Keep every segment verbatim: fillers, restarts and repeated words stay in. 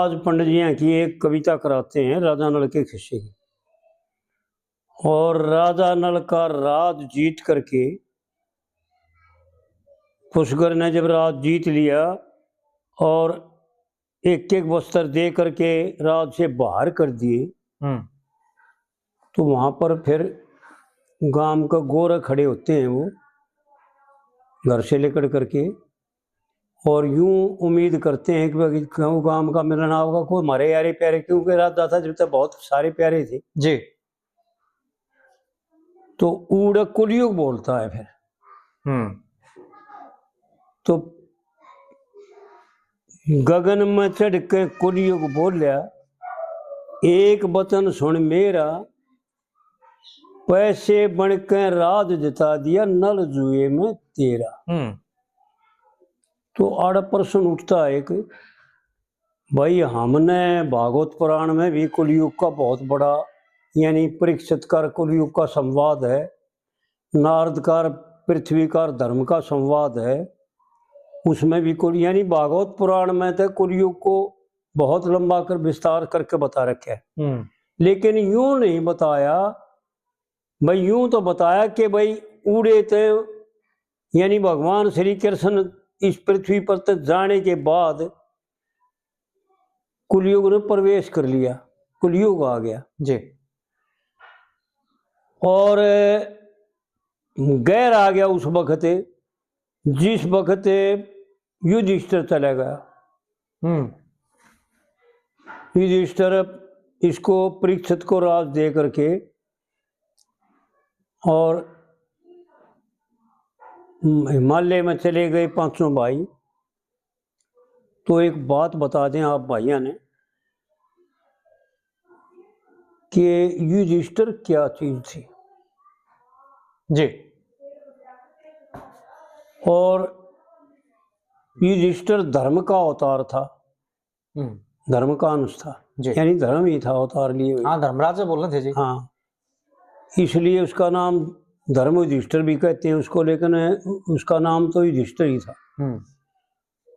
आज पंडित जी यहाँ की एक कविता कराते हैं राजा नल के किस्से की। और राजा नल का राज जीत करके पुष्कर ने जब राज जीत लिया और एक एक वस्त्र दे करके राज से बाहर कर दिए, हम्म। तो वहां पर फिर गांव के गोरे खड़े होते हैं, वो घर से लेकर करके, और यूं उम्मीद करते हैं कि भाई क्यों गांव का मिलना होगा, कोई हमारे यारे प्यारे, क्योंकि राजा था जब तक बहुत सारे प्यारे थे। जी। तो उड़े कलयुग बोलता है फिर। हम्म। तो गगन में चढ़ के कलयुग बोल्या, एक वचन सुन मेरा, पैसे बन के राज जिता दिया, नल जुए में तेरा। हम्म। तो आड़ा प्रश्न उठता है कि भाई, हमने भागवत पुराण में भी कलयुग का बहुत बड़ा, यानी परीक्षित का कलयुग का संवाद है, नारद का पृथ्वी का धर्म का संवाद है, उसमें भी कुल, यानी भागवत पुराण में तो कलयुग को बहुत लंबा कर विस्तार करके बता रखे है। हम्म। लेकिन यूं नहीं बताया भाई, यूं तो बताया कि भाई उड़े ते, यानी भगवान श्री कृष्ण इस पृथ्वी पर तक जाने के बाद कलयुग ने प्रवेश कर लिया, कलयुग आ गया जी। और गैर आ गया उस वक्त, जिस वक्त युधिष्ठिर चला गया। हम्म। युधिष्ठिर इसको, परीक्षित को राज दे करके और हिमालय में चले गए पांचों भाई। तो एक बात बता दें आप भाइयों ने कि युधिष्ठिर क्या चीज थी जी, और युधिष्ठिर धर्म का अवतार था, हम्म। धर्म का अंश था जी। यानी धर्म ही था अवतार लिए हुए। हाँ, धर्मराज से बोलने थे जी। हाँ, इसलिए उसका नाम धर्म युधिष्ठिर भी कहते हैं उसको, लेकिन उसका नाम तो युधिष्ठिर ही था। हम्म।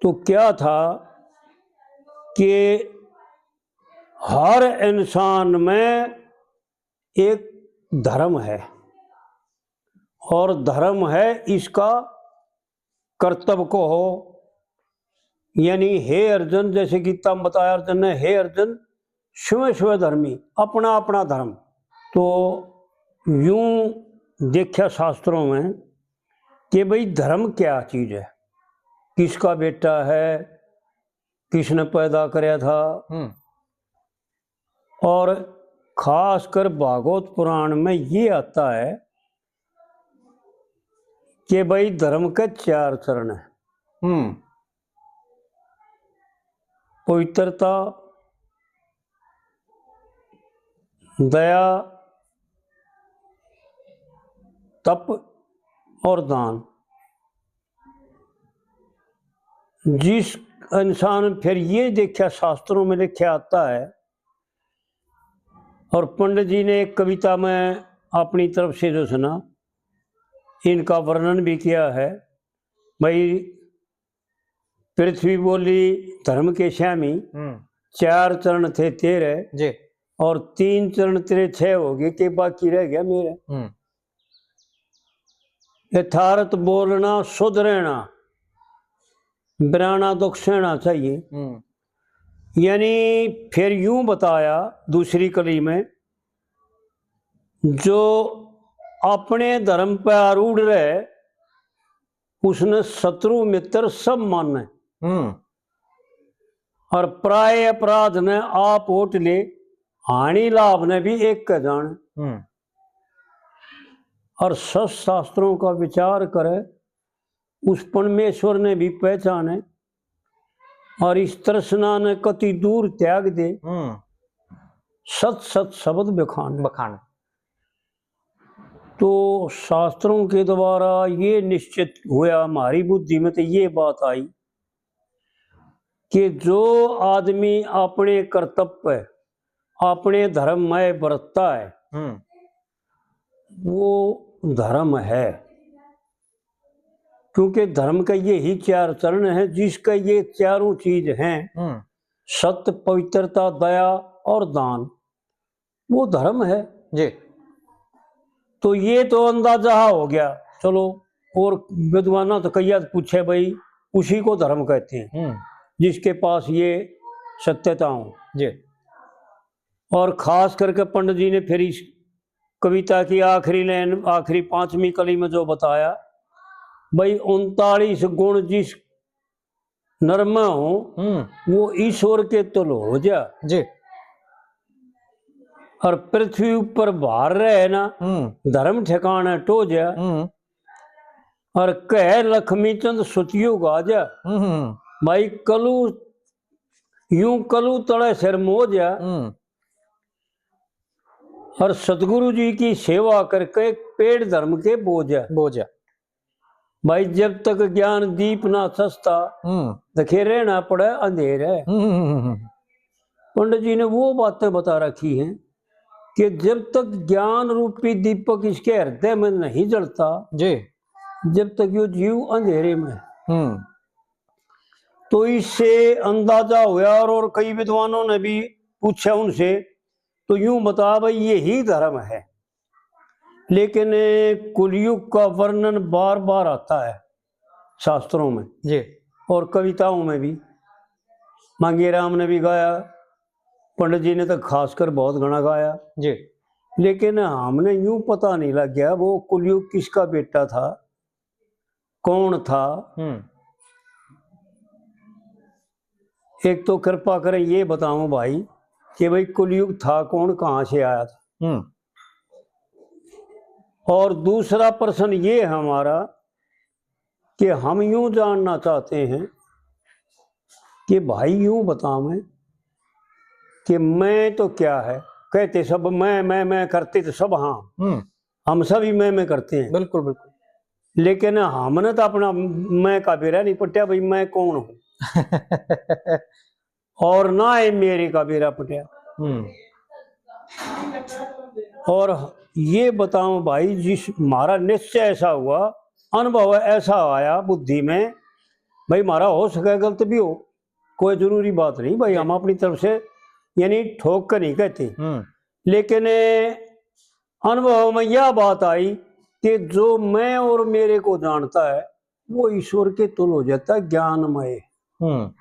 तो क्या था कि हर इंसान में एक धर्म है, और धर्म है इसका कर्तव्य को हो, यानी हे अर्जुन, जैसे गीता में बताया अर्जुन ने, हे अर्जुन, स्वयं स्वयं धर्मी, अपना अपना धर्म। तो यूं देखा शास्त्रों में कि भाई धर्म क्या चीज है, किसका बेटा है, किसने पैदा करया था। हम्म। और खासकर भागवत पुराण में ये आता है कि भाई धर्म के चार चरण है। हम्म। पवित्रता, दया, तप और दान। जिस इंसान, फिर ये देखा शास्त्रों में लिखा आता है, और पंडित जी ने एक कविता में अपनी तरफ से जो सुना, इनका वर्णन भी किया है। भाई, पृथ्वी बोली धर्म के स्वामी, हम्म। चार चरण थे तेरे जी। और तीन चरण तेरे छह हो गए, के बाकी रह गया मेरे। हम्म। यथार्थ बोलना, शुद्ध रहना, बिराना दुख सहना चाहिए। हम्म। यानी फिर यूं बताया दूसरी कली में, जो अपने धर्म पे आरूढ़ रहे, उसने शत्रु मित्र सब माने। हम्म। और प्राय अपराध ने आप ओट ले, हानि लाभ ने भी एक के जान। हम्म। और सत शास्त्रों का विचार करे, उस परमेश्वर ने भी पहचाने, और इस तृष्णा ने कति दूर त्याग दे, हम्म। सत सत शब्द बखान। बखान। तो शास्त्रों के द्वारा ये निश्चित हुआ, हमारी बुद्धि में तो ये बात आई कि जो आदमी अपने कर्तव्य पे, अपने धर्म में बरतता है, हम्म। वो धर्म है। क्योंकि धर्म का यही चार चरण है, जिसका ये चारों चीज हैं, हम्म। सत्य, पवित्रता, दया और दान, वो धर्म है। जी। तो ये तो अंदाजा हो गया, चलो, और विद्वाना तो कईया पूछे भाई, उसी को धर्म कहते हैं, हम्म। जिसके पास ये सत्यता हो। जी। और खास करके पंडित जी ने फिर इस कविता की आखिरी लाइन, आखिरी पांचवी कली में जो बताया, भाई, उनतालीस गुण जिस नर में हो, हम्म। वो ईश्वर के तुल हो जा। जी। और पृथ्वी ऊपर भार रहे ना, हम्म। धर्म ठिकाने टो जा। हम्म। और कह लक्ष्मी चंद सतयुग आ जा। हम्म। भाई, कलू, यूं कलू तले सिर मो जा। हम्म। और सतगुरु जी की सेवा करके पेड़ धर्म के बोझ है। बोझ है। भाई, जब तक ज्ञान दीप ना चसता, हम्म। देखे रहना पड़े अंधेर है। हम्म, हम्म, हम्म, हम्म। पंडित जी ने वो बातें बता रखी हैं कि जब तक ज्ञान रूपी दीपक इसके हृदय में नहीं जलता, जी। जब तक यो जीव अंधेरे में है। हम्म। तो इससे अंदाजा होया, और, और कई विद्वानों ने भी पूछा उनसे, तो यूं बता भाई, यही धर्म है। लेकिन कलयुग का वर्णन बार बार आता है शास्त्रों में, जी। और कविताओं में भी। मांगेराम ने भी गाया, पंडित जी ने तो खासकर बहुत घना गाया, जी। लेकिन हमने यूं पता नहीं लग गया वो कलयुग किसका बेटा था, कौन था। हम्म। एक तो कृपा करें, ये बताओ भाई कि भाई, कलयुग था कौन, कहाँ से आया था। हम्म। और दूसरा प्रश्न ये है हमारा कि हम यूं जानना चाहते हैं कि भाई, यूं बतावें कि मैं तो क्या है। कहते सब मैं, मैं, मैं, करते तो सब हाँ। हम्म। हम सभी मैं, मैं करते हैं। बिल्कुल, बिल्कुल। लेकिन हमने तो अपना मैं का बेरा नहीं पट्या भाई, मैं कौन हूँ। और ना ही मेरे का बेरा पट्या। हम्म। और ये बताओ भाई, जिस, म्हारा निश्चय ऐसा हुआ, अनुभव ऐसा आया बुद्धि में, भाई, म्हारा हो सके गलत भी हो, कोई जरूरी बात नहीं भाई, हम अपनी तरफ से यानी ठोक कर नहीं कहते। हम्म। लेकिन अनुभव में यह बात आई कि जो मैं और मेरे को जानता है, वो ईश्वर के तुल हो जाता है, ज्ञानमय। हम्म।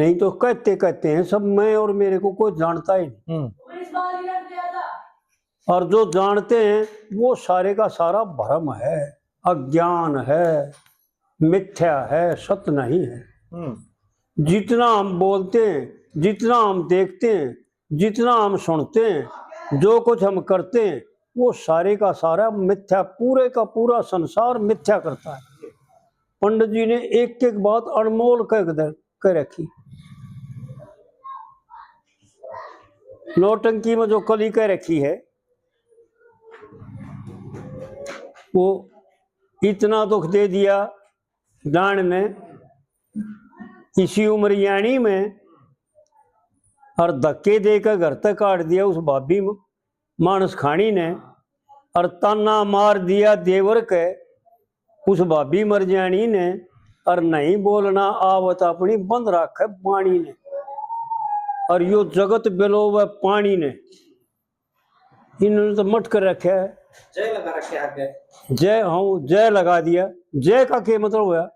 नहीं तो कहते कहते हैं सब मैं और मेरे को कोई जानता ही नहीं। हम्म। और जो जानते हैं, वो सारे का सारा भ्रम है, अज्ञान है, मिथ्या है, सत नहीं है। हम्म। जितना हम बोलते हैं, जितना हम देखते हैं, जितना हम सुनते हैं, जो कुछ हम करते हैं, वो सारे का सारा मिथ्या, पूरे का पूरा संसार मिथ्या करता है। पंडित जी ने एक एक बात अनमोल कह दे, कह रखी। नौटंकी में जो कली कह रखी है, वो इतना दुख दे दिया जान ने, इसी उम्र यानी में, और धक्के देकर घर तक काट दिया उस भाभी म-, मानस खानी ने, और ताना मार दिया देवर के उस भाभी मर जानी ने, और नहीं बोलना आवत अपनी बंद राखे बाणी ने, और यो जगत बिलोवे पानी ने। इन्होंने तो मट कर रखा है। जय लगा रखे आगे। जय, हाँ, जय लगा दिया। जय का क्या मतलब होया?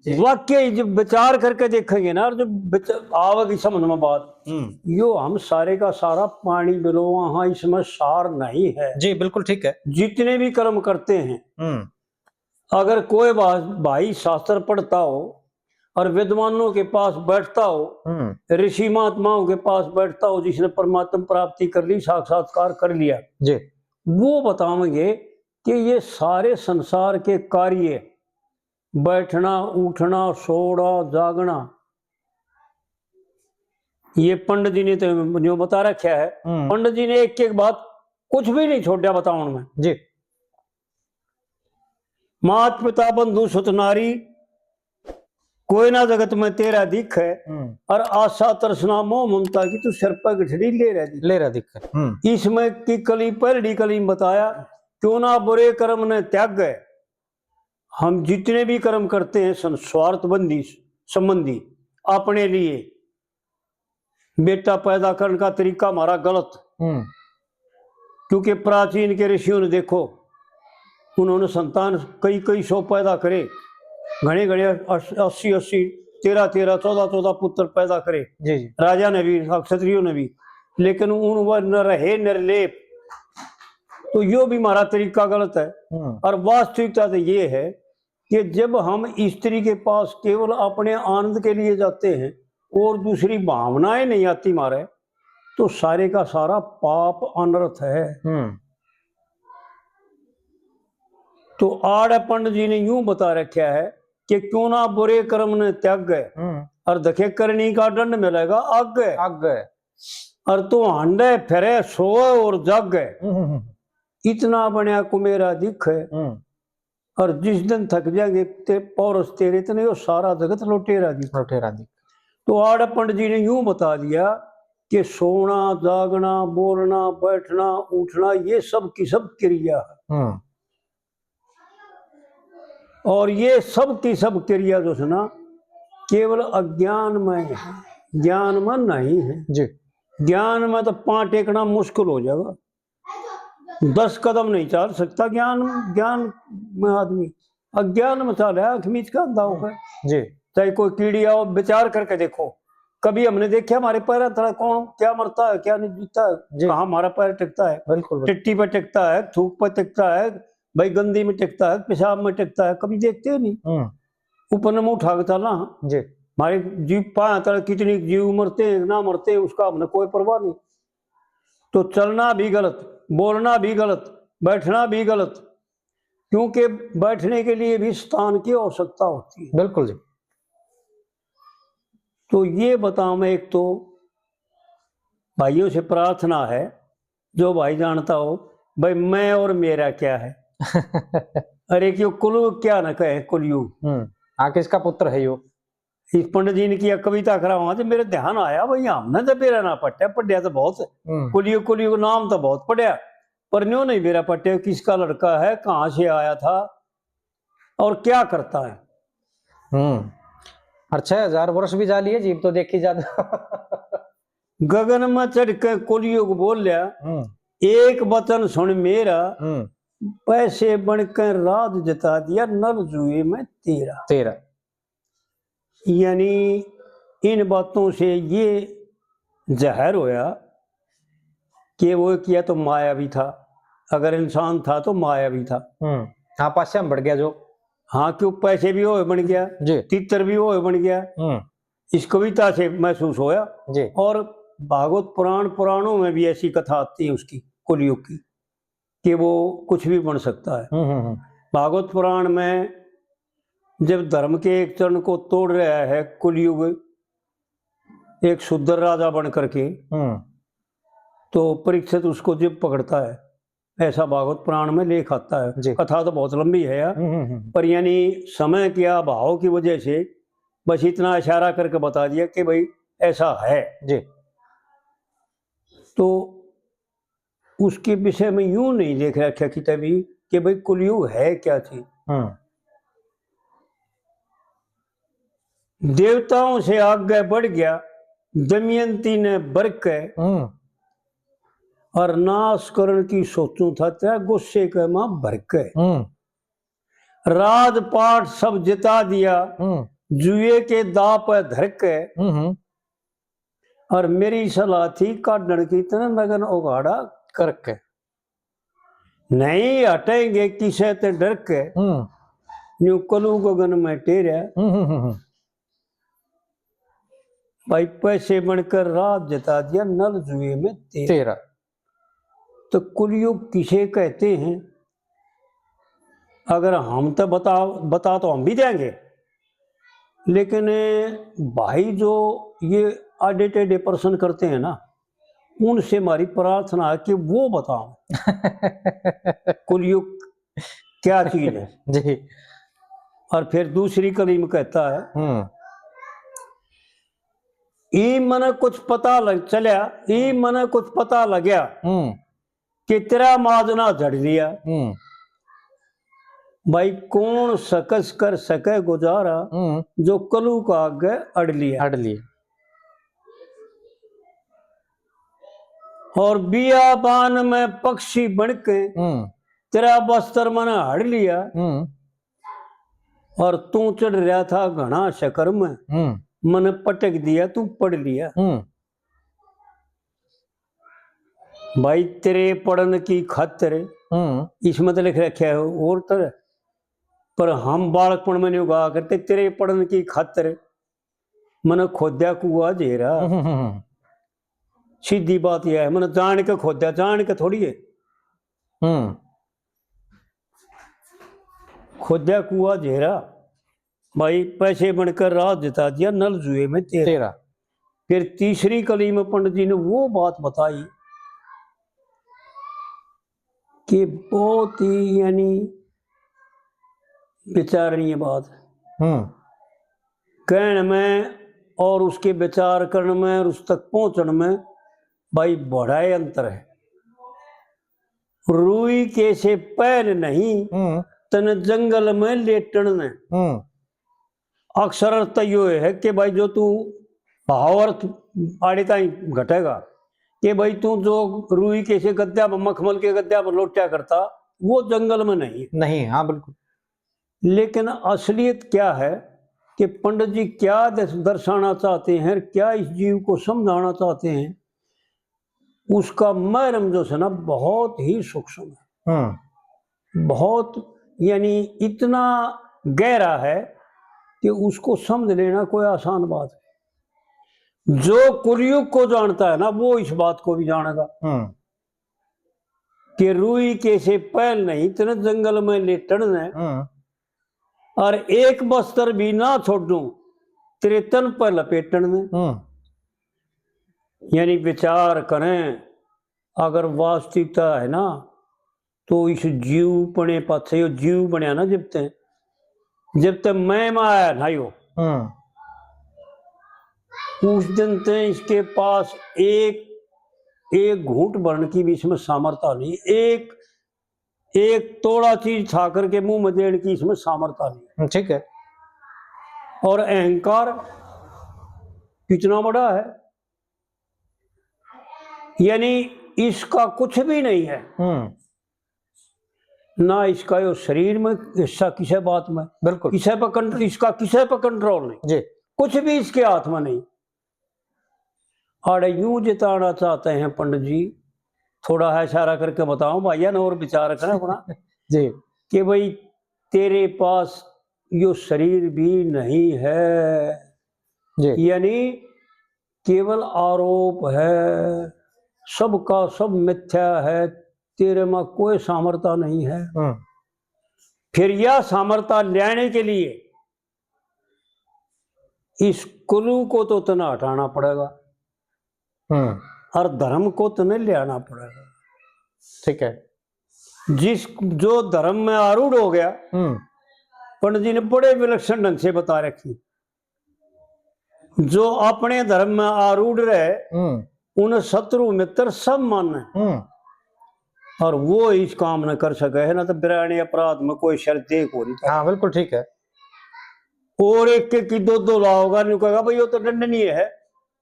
जी। वाकई जब विचार करके देखेंगे ना, और जब विच-, आवेगी समझ में बात, हम्म। यो हम सारे का सारा पानी बिलोवा, हाँ, इसमें सार नहीं है। जी, बिल्कुल ठीक है। जितने भी कर्म करते हैं, हम्म। अगर कोई भा-, भाई शास्त्र पढ़ता हो और विद्वानों के पास बैठता हो, हम्म। ऋषि महात्माओं के पास बैठता हो, जिसने परमात्म प्राप्ति कर ली, साक्षात्कार कर लिया, जी। वो बतावेंगे कि ये सारे संसार के कार्य, बैठना, उठना, सोना, जागना, ये पंडित जी ने तो जो बता रखा है, हम्म। पंडित जी ने एक एक बात कुछ भी नहीं छोड़ा बतावन में। जी। मात पिता बंधु सुत नारी, कोई ना जगत में तेरा दिख है। हम्म। और आशा तृष्णा मोह ममता की तू सिर पर गठड़ी ले रह दिख। ले रह दिख। हम्म। इसमें की कली, पहली कली में बताया, क्यों ना बुरे कर्म ने त्याग है। हम जितने भी कर्म करते हैं सं-, स्वार्थ बंदी संबंधी, अपने लिए, बेटा पैदा करने का तरीका हमारा गलत। हम्म। क्योंकि प्राचीन के ऋषियों ने, देखो, उन्होंने संतान कई कई सौ पैदा करे, घने घने अस-, अस्सी अस्सी, तेरह तेरह, चौदह चौदह पुत्र पैदा करे। जी, जी। राजा ने भी, क्षत्रियों ने भी, लेकिन उन वह न रहे निर्लेप। तो यो भी हमारा तरीका गलत है। हम्म। और वास्तविकता तो ये है कि जब हम स्त्री के पास केवल अपने आनंद के लिए जाते हैं और दूसरी भावनाएं नहीं आती मारे, तो सारे का सारा पाप अनर्थ है। हम्म। तो आड़े पंडित जी ने यूं बता रखा है कि क्यों ना बुरे कर्म ने त्यागे, हम्म। और देखे करनी का दंड मिलेगा आगे। आगे। और तू हांडे फिरे, सोए और जागे। हम्म, हम्म, हम्म। इतना बनया कुमेरा दिखे। हम्म। और जिस दिन थक जाएंगे ते-, पौरस तेरे, इतने यो सारा जगत लुटेरा दिखे। लुटेरा दिखे। तो आड़े पंडित जी ने यूं बता दिया कि सोना, जागना, बोलना, बैठना, उठना, ये सब की सब क्रिया है। हम्म। और ये सब की सब क्रिया जो है ना, केवल अज्ञान में है, ज्ञान में नहीं है। जी। ज्ञान में तो पाँव टेकना मुश्किल हो जाएगा, दस कदम नहीं चाल सकता ज्ञान, ज्ञान में आदमी। अज्ञान में चाल है, आँख मीच का अंधा होकर। जी। चाहे कोई कीड़ी आओ, विचार करके देखो, कभी हमने देखा हमारे पैर तले कौन क्या मरता है, क्या नहीं जीता है, जी। कहाँ हमारा पैर टिकता है? बिल्कुल, बिल्कुल। टिट्टी पे टिकता है, थूक पे टिकता है, भाई गंदी में टिकता है, पेशाब में टिकता है, कभी देखते ही नहीं। हम्म। ऊपर ने मुंह उठा के चलना। जी। हमारे जीव पाए तले कितनी जीव मरते हैं, ना मरते हैं, उसका हमने कोई परवाह नहीं। तो चलना भी गलत, बोलना भी गलत, बैठना भी गलत, क्योंकि बैठने के लिए भी स्थान की आवश्यकता होती है। बिल्कुल जी। तो ये बताओ, मैं एक तो भाइयों से प्रार्थना है, जो भाई जानता हो, भाई, मैं और मेरा क्या है? अरे, क्यों कुलयुग क्या ना कहे, कुलयुग। हम्म, हाँ, किसका पुत्र है यो? इस पंडित जी ने किया कविता करावां तो मेरे ध्यान आया, भाई, हमने तो बेरा ना पट्या, पढ़या तो बहुत, हम्म। कुलयुग, कुलयुग नाम तो बहुत पढ़या, पर न्यू नहीं बेरा पट्या किसका लड़का है, कहाँ से आया था और क्या करता है। हम्म। और छह हजार वर्ष भी जा लिए, जीव तो देखी जाता। गगन में चढ़ के कुलयुग बोल्या, हम्म। एक वचन सुन मेरा, हम्म। पैसे बन के राज जता दिया, नल जुए में तेरा। तेरा। यानी इन बातों से ये जाहिर होया कि वो किया तो मायावी था, अगर इंसान था तो मायावी था। हम्म। हाँ, पासे में बढ़ गया जो। हाँ, क्यों, पैसे भी वो बन गया, जी। तीतर भी वो बन गया। हम्म। इस कविता से महसूस होया। जी। और भागवत पुराण, पुराणों में भी ऐसी कथा आती है उसकी, कुलयुग की, कि वो कुछ भी बन सकता है। हम्म, हम्म, हम्म। भागवत पुराण में जब धर्म के एक चरण को तोड़ रहा है कुलयुग, एक शूद्र राजा बन करके, हम्म। तो परीक्षित उसको जब पकड़ता है, ऐसा भागवत पुराण में लेख आता है। जी। कथा तो बहुत लंबी है यार, हम्म, हम्म, हम्म। पर यानी समय के अभाव की वजह से बस इतना इशारा करके बता दिया कि भाई, ऐसा है। जी। तो उसके विषय में यूं नहीं देख रखा किताबी कि भाई, कुलयुग है क्या चीज। हम्म। देवताओं से आगे बढ़ गया दमयंती ने बर के, हम्म। और नाश करण की सोचूं था तेरा गुस्से के मां भर के। हम्म। राजपाट सब जिता दिया, हम्म। जुए के दाव पे धर के। हम्म, हम्म। और मेरी सलाह थी काढ़ण की तने नगन उघाड़ा करके। नहीं हटेंगे किसे ते डर के, हम्म। न्यू कलू गगन में टेरा। हम्म, हम्म, हम्म, हम्म। भाई, पैसे बनकर राज जता दिया, नल जुए में तेरा। तेरा। तो कुलयुग किसे कहते हैं? अगर हम तो बता, बता तो हम भी देंगे, लेकिन भाई, जो ये आडे टेढ़े प्रश्न करते हैं ना, उनसे हमारी प्रार्थना है कि वो बताओ, कुलयुग क्या चीज है। जी। और फिर दूसरी कली में कहता है, हम्म। ई मने कुछ पता लग चल्या, ई मने कुछ पता लग्या हम्म। कि तेरा माजना झड़ लिया। हम्म। भाई, कौन सकस कर सके गुजारा, हम्म। जो कलू का आगे अड़ लिया। अड़ लिया। और बियाबान में पक्षी बन के हम्म। तेरा बस्तर मैंने हड़ लिया। हम्म। और तू चढ़ रहा था घना शकर में, हम्म। मैंने पटक दिया, तू पड़ लिया। हम्म। भाई, तेरे पड़न की खातर हम्म। इसमें तो लिख रखे है और तरह, पर हम बालकपण में नहीं गा करते, तेरे पड़न की खातर मैंने खोद्या कुआ झेरा। हम्म, हम्म, हम्म। सीधी बात यह है, मैंने जान के खोद्या, जान के थोड़ी है। हम्म। खोद्या कुआ झेरा, भाई, पैसे बनकर राह जता दिया, नल जुए में तेरा। तेरा। फिर तीसरी कली में पंडित जी ने वो बात बताई कि बहुत ही, यानी, विचारणीय बात है। हम्म। कहण में और उसके विचार करण में और उस तक पहुंचण में, भाई, बड़ा ही अंतर है। रुई के से पहल नहीं, हम्म। तन जंगल में लेटण ने। हम्म। अक्सर अर्थ यो है कि भाई, जो तू भाव अर्थ आड़े ताई घटेगा कि भाई, तू जो रुई के से गद्या पर, मखमल के गद्या पर लोटा करता, वो जंगल में नहीं। नहीं, हाँ, बिल्कुल। लेकिन असलियत क्या है कि पंडित जी क्या दस-, दर्शाना चाहते हैं, क्या इस जीव को समझाना चाहते हैं, उसका मर्म जो है ना, बहुत ही सूक्ष्म है। हम्म। बहुत, यानी, इतना गहरा है कि उसको समझ लेना कोई आसान बात है। जो कुलयुग को जानता है ना, वो इस बात को भी जानेगा हम्म। कि रुई के से पहल नहीं, तेरे जंगल में लेटण ने, हम्म। और एक बस्तर भी ना छोड़ूं, तेरे तन पर लपेटण ने। हम्म। यानी, विचार करें, अगर वास्तविकता है ना, तो इस जीवपणे पाछे यो जीव बनया ना, जब ते, जब ते मैं में आया ना यो, हम्म। उस दिन ते इसके पास एक, एक घूंट भरण की भी इसमें सामर्थ्य नहीं, एक, एक तोड़ा चीज छा करके मुंह में देने की इसमें सामर्थ्य नहीं। हम्म, ठीक है। और अहंकार कितना बड़ा है, यानी, इसका कुछ भी नहीं है। हम्म। ना इसका यो शरीर में हिस्सा किसी बात में, बिल्कुल। किसी पर कंट्रोल, इसका किसी पर कंट्रोल नहीं। जी। कुछ भी इसके हाथ में नहीं। आड़े यूं जिताना चाहते हैं पंडित जी, थोड़ा है इशारा करके बताओ भाइया ने, और विचार करें अपना जी। कि भाई, तेरे पास यो शरीर भी नहीं है। जी। यानी, केवल आरोप है, सबका सब मिथ्या है, तेरे में कोई सामर्थ्य नहीं है। हम्म। फिर यह सामर्थ्य लेने के लिए इस कुरु को तो तने हटाना पड़ेगा हम्म। और धर्म को तने ले आना पड़ेगा। ठीक है। जिस, जो धर्म में आरूढ़ हो गया, हम्म। पंडित जी ने बड़े विलक्षण ढंग से बता रखी। जो अपने धर्म में आरूढ़ रहे, हम्म। उन्हें शत्रु मित्र सब माने। हम्म। और वो इस काम न कर सके है ना, तो बिराने अपराध में कोई शर्त एक हो नहीं। हाँ, बिल्कुल ठीक है। और एक, एक की दो दो लाओगा, न्यू कहेगा, "भाई, वो तो दंडनीय है,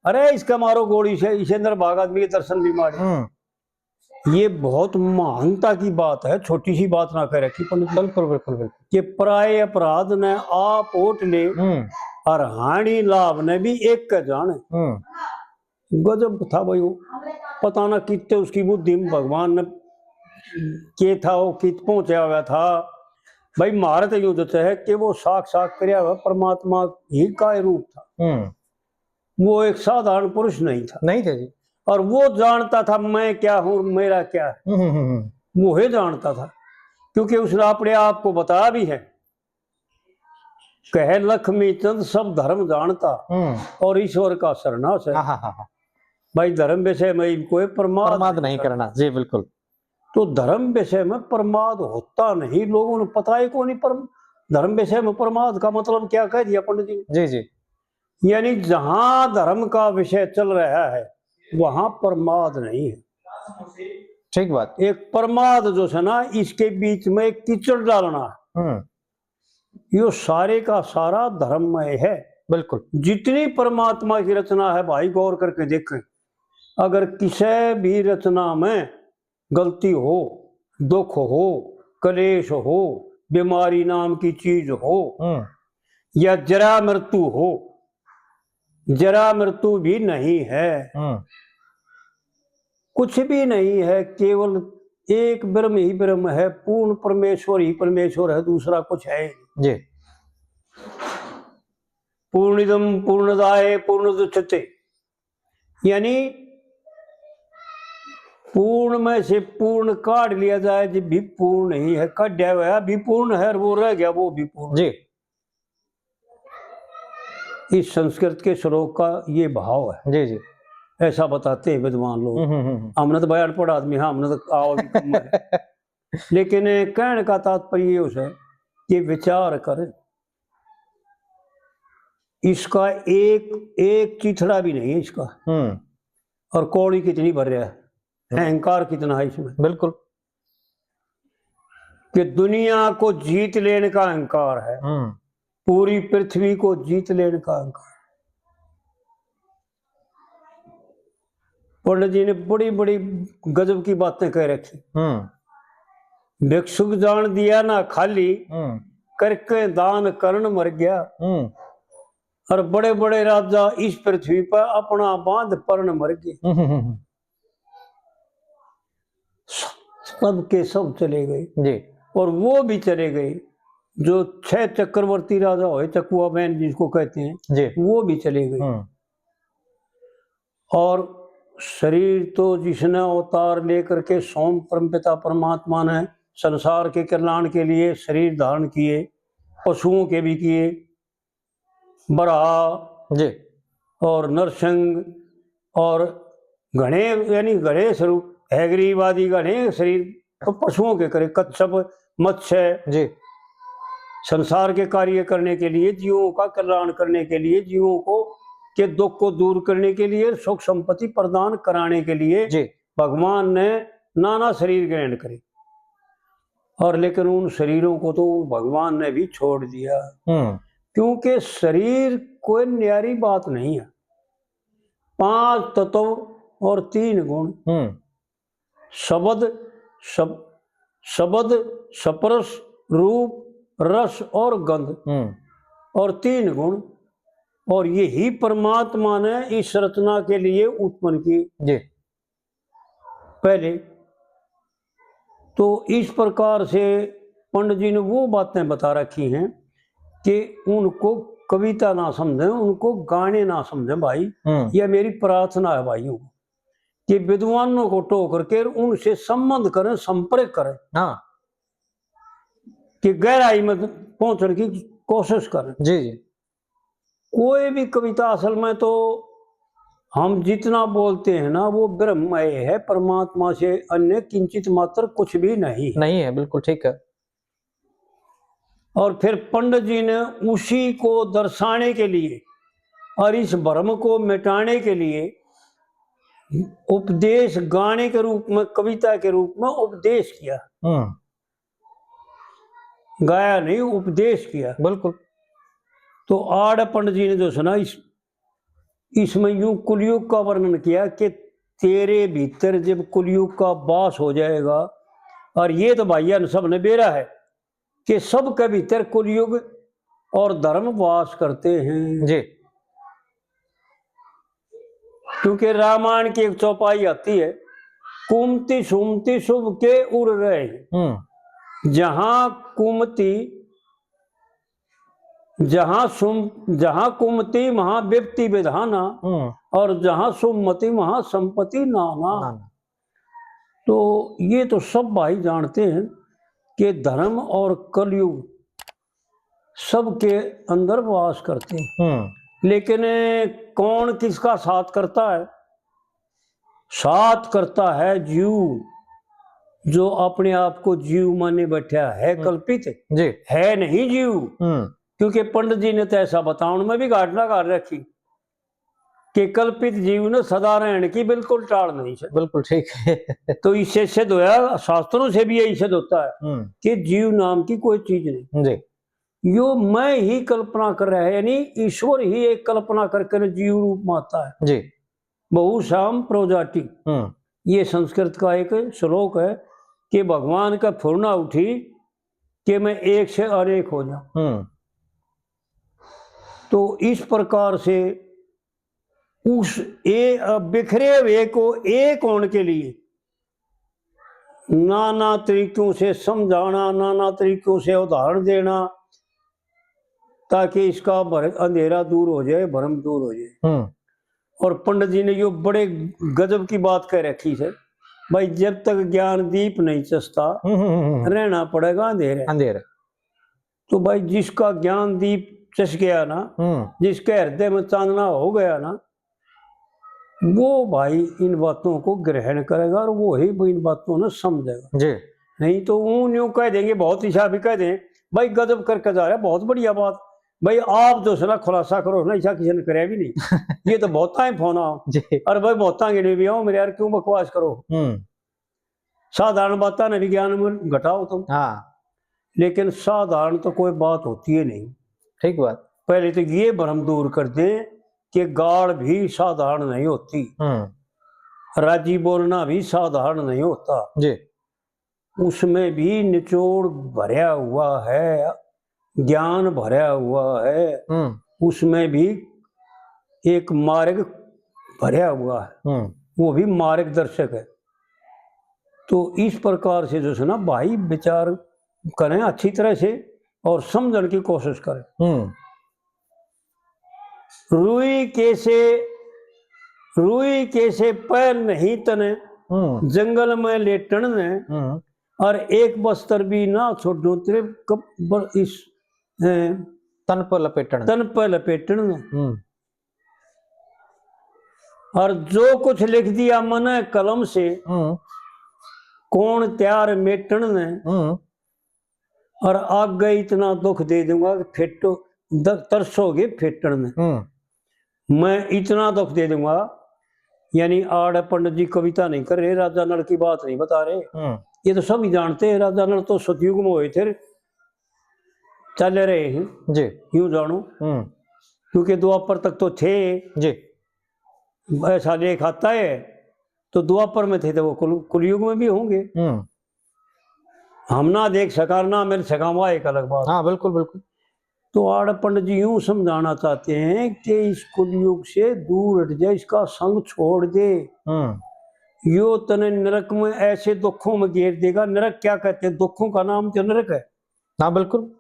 अरे, इसका मारो गोली से, इसे अंदर भाग आदमी के दर्शन भी मारे।" हम्म। ये बहुत महानता की बात है, छोटी सी बात ना कह रखी पंडित जी। बिल्कुल, बिल्कुल, बिल्कुल। कि पराए अपराध ने आप ओट ले, हम्म। और हानि लाभ ने भी एक के जाने। हम्म। गजब था भाई वो। पता ना कितने उसकी बुद्धि में भगवान ने के था, वो कित पहुंचा हुआ था। भाई, महारत यूं तो है कि वो साक्षात करया हुआ परमात्मा ही का रूप था। हम्म। वो एक साधारण पुरुष नहीं था। नहीं थे जी। और वो जानता था मैं क्या हूँ, मेरा क्या है। हम्म, हम्म, हम्म। वो ही जानता था, क्योंकि उसने अपने आप को बताया भी है, कहे लक्ष्मी चंद सब धर्म जानता हम्म। और ईश्वर का सरना से। हाँ, हाँ, हाँ, हाँ। भाई, धर्म विषय में कोई प्रमाद प्रमाद नहीं नहीं करना। करना, जी, बिल्कुल। तो धर्म विषय में प्रमाद होता नहीं, लोगों ने पता ही को नहीं, पर धर्म विषय में प्रमाद का मतलब क्या कह दिया पंडित जी ने? जी, जी। यानी जहां धर्म का विषय चल रहा है, वहां प्रमाद नहीं है। ठीक बात। एक प्रमाद जो है ना, इसके बीच में कीचड़ डालना, हम्म। यो सारे का सारा धर्म में है। बिल्कुल। जितनी परमात्मा की रचना है भाई, गौर करके देखें, अगर किसी भी रचना में गलती हो, दुख हो, कलेश हो, बीमारी नाम की चीज हो, हम्म। या जरा मृत्यु हो, जरा मृत्यु भी नहीं है, हम्म। कुछ भी नहीं है, केवल एक ब्रह्म ही ब्रह्म है, पूर्ण परमेश्वर ही परमेश्वर है, दूसरा कुछ है ही नहीं। जी। पूर्णिदम पूर्णदाय पूर्णदुच्यते, यानी पूर्ण में से पूर्ण काढ़ लिया जाए, जब भी पूर्ण ही है, काढ़ा हुआ भी पूर्ण है और वो रह गया, वो भी पूर्ण। जी। इस संस्कृत के श्लोक का ये भाव है। जी, जी। ऐसा बताते हैं विद्वान लोग। हम्म, हम्म, हम्म। हमने तो बयान पढ़ा आदमी, हाँ, हमने तो आओ भी कम है। लेकिन कहने का तात्पर्य ये उसे कि विचार कर, इसका एक, एक चिथड़ा भी नहीं है इसका। हम्म। और कौड़ी कितनी भर रहा है, हम्म। अहंकार कितना है इसमें। बिल्कुल। कि दुनिया को जीत लेने का अहंकार है, हम्म। पूरी पृथ्वी को जीत लेने का अहंकार। पंडित जी ने बड़ी बड़ी गजब की बातें कह रखी। हम्म। भिक्षुक जान दिया ना खाली, हम्म। करके दान करण मर गया। हम्म। और बड़े बड़े राजा इस पृथ्वी पर अपना बांध परण मर गए। हम्म, हम्म, हम्म। सब के सब चले गए। जी। और वो भी चले गए जो छह चक्रवर्ती राजा हुए, चकुआ बैन जिसको कहते हैं, जी। वो भी चले गए। हम्म। और शरीर तो जिसने अवतार लेकर के स्वयं परमपिता परमात्मा ने संसार के कल्याण के लिए शरीर धारण किए, पशुओं के भी किए, बराह जी। और नरसिंह और घणे, यानी घणे स्वरूप, हैगरीब आदि घणे शरीर तो पशुओं के करे, कच्छप, मत्स्य जी। संसार के कार्य करने के लिए, जीवों का कल्याण करने के लिए, जीवों को के दुख को दूर करने के लिए, सुख संपत्ति प्रदान कराने के लिए जी। भगवान ने नाना शरीर ग्रहण करे। और लेकिन उन शरीरों को तो भगवान ने भी छोड़ दिया, हम्म। क्योंकि शरीर कोई न्यारी बात नहीं है। पांच तत्व और तीन गुण, हम्म। शब्द, शब-, शब्द, स्पर्श, रूप, रस और गंध, हम्म। और तीन गुण, और यही परमात्मा ने इस रचना के लिए उत्पन्न की। जी। पहले तो इस प्रकार से पंडित जी ने वो बातें बता रखी हैं कि उनको कविता ना समझें, उनको गाने ना समझें भाई। हम्म। यह मेरी प्रार्थना है भाइयों, कि विद्वानों को टोक करके उनसे संबंध करें, संपर्क करें, हाँ। कि गहराई में पहुंचने की कोशिश करें। जी, जी। कोई भी कविता असल में तो हम जितना बोलते हैं ना, वो ब्रह्ममय है, परमात्मा से अन्य किंचित मात्र कुछ भी नहीं। नहीं है, बिल्कुल ठीक है। और फिर पंडित जी ने उसी को दर्शाने के लिए और इस भ्रम को मिटाने के लिए उपदेश गाने के रूप में, कविता के रूप में उपदेश किया। हम्म। गाया नहीं, उपदेश किया। बिल्कुल। तो आड़ पंडित जी ने जो सुना, इस, इसमें यूं कलयुग का वर्णन किया कि तेरे भीतर जब कलयुग का वास हो जाएगा, और ये तो भाइया सब ने बेरा है कि सबके भीतर कलयुग और धर्म वास करते हैं। जी। क्योंकि रामायण की एक चौपाई आती है, कुमति सुमति शुभ के उर रहे। हम्म। जहां कुमति, जहां सुम-, जहां कुमति वहां विपत्ति विधाना, हम्म। और जहां सुमति वहां संपत्ति नाना। नाना। तो ये तो सब भाई जानते हैं कि धर्म और कलयुग सबके अंदर वास करते हैं। हम्म। लेकिन कौन किसका साथ करता है? साथ करता है जीव, जो अपने आप को जीव माने बैठा है, हम्म। कल्पित जी। है नहीं जीव। हम्म। क्योंकि पंडित जी ने तो ऐसा बतावन में भी घाट ना घाट रखी कि कल्पित जीव ने सदा रहने की बिल्कुल टाल नहीं है। बिल्कुल ठीक है। तो इससे सिद्ध होया, शास्त्रों से भी यही सिद्ध होता है हम्म। कि जीव नाम की कोई चीज नहीं। जी। यो मैं ही कल्पना कर रहा है, यानी ईश्वर ही एक कल्पना करके न जीव रूप में आता है। जी। बहुशाम प्रोजाति। हम्म। ये संस्कृत का एक श्लोक है कि भगवान का फुरना उठी कि मैं एक से अनेक हो जाऊं। हम्म। तो इस प्रकार से उस ए-, अ, बिखरे हुए को एक होने के लिए नाना तरीकों से समझाना, नाना तरीकों से उदाहरण देना, ताकि इसका भर-, अंधेरा दूर हो जाए, भ्रम दूर हो जाए। हम्म। और पंडित जी ने यो बड़े गजब की बात कह रखी है, भाई, जब तक ज्ञान दीप नहीं चसता, हम्म, हम्म, हम्म, हम्म। रहना पड़ेगा अंधेरे। अंधेरे। तो भाई, जिसका ज्ञान दीप चस गया ना, हम्म। जिसके हृदय में चांदना हो गया ना, वो भाई इन बातों को ग्रहण करेगा और वो ही इन बातों ने समझेगा। जी। नहीं तो वो न्यू कह देंगे, बहुत ईसा भी कह दें, भाई, गजब करके जा रहा है, बहुत बढ़िया बात। भाई, आप जो है ना, खुलासा करो ना, ईसा किसी ने करे भी नहीं। ये तो बहुत टाइम फोन आओ। जी। और भाई, बहुत आगे नहीं भी आओ मेरे यार, क्यों बकवास करो? हम्म। साधारण बातां ने विज्ञान में घटाओ तुम। हाँ। लेकिन साधारण तो कोई बात होती ही नहीं। ठीक बात। पहले तो ये भ्रम दूर कर दें कि गाल भी साधारण नहीं होती, हम्म। राजी बोलना भी साधारण नहीं होता। जी। उसमें भी निचोड़ भरया हुआ है, ज्ञान भरया हुआ है, हम्म। उसमें भी एक मार्ग भरया हुआ है, हम्म। वो भी मार्गदर्शक है। तो इस प्रकार से जो है ना भाई, विचार करें अच्छी तरह से और समझने की कोशिश करें। हम्म। रुई कैसे, रुई कैसे पैर नहीं तने, हम्म। जंगल में लेटण ने, हम्म। और एक बस्तर भी ना छोड़ो तेरे कब-, बर-, इस, ए, तन पर लपेटण। तन पर लपेटण ने। हम्म। और जो कुछ लिख दिया मने कलम से, हम्म। कौन त्यार मेटण ने, हम्म। और आगे इतना दुख दे दूंगा कि फेटो, द-, तरसोगे फेटण में। हम्म। मैं इतना दुख दे दूंगा, यानी आड़ पंडित जी कविता नहीं कर रहे, राजा नल की बात नहीं बता रहे। हम्म। ये तो सभी जानते हैं, राजा नल तो सतयुग में हुए थे, चले रहे हैं। जी। यूं जानो। हम्म। क्योंकि द्वापर तक तो थे। जी। ऐसा लेख आता है, तो द्वापर में थे, तो वो कुल-, कुलयुग में भी होंगे। हम्म। हम ना देख सका, ना मिल सका, वह एक अलग बात। हाँ, बिल्कुल, बिल्कुल। तो आड़ पंडित जी यूं समझाना चाहते हैं कि इस कुलयुग से दूर हट जा, इसका संग छोड़ दे। हम्म। यो तने नरक में ऐसे दुखों में घेर देगा। नरक क्या कहते हैं? दुखों का नाम तो नरक है। हाँ, बिल्कुल।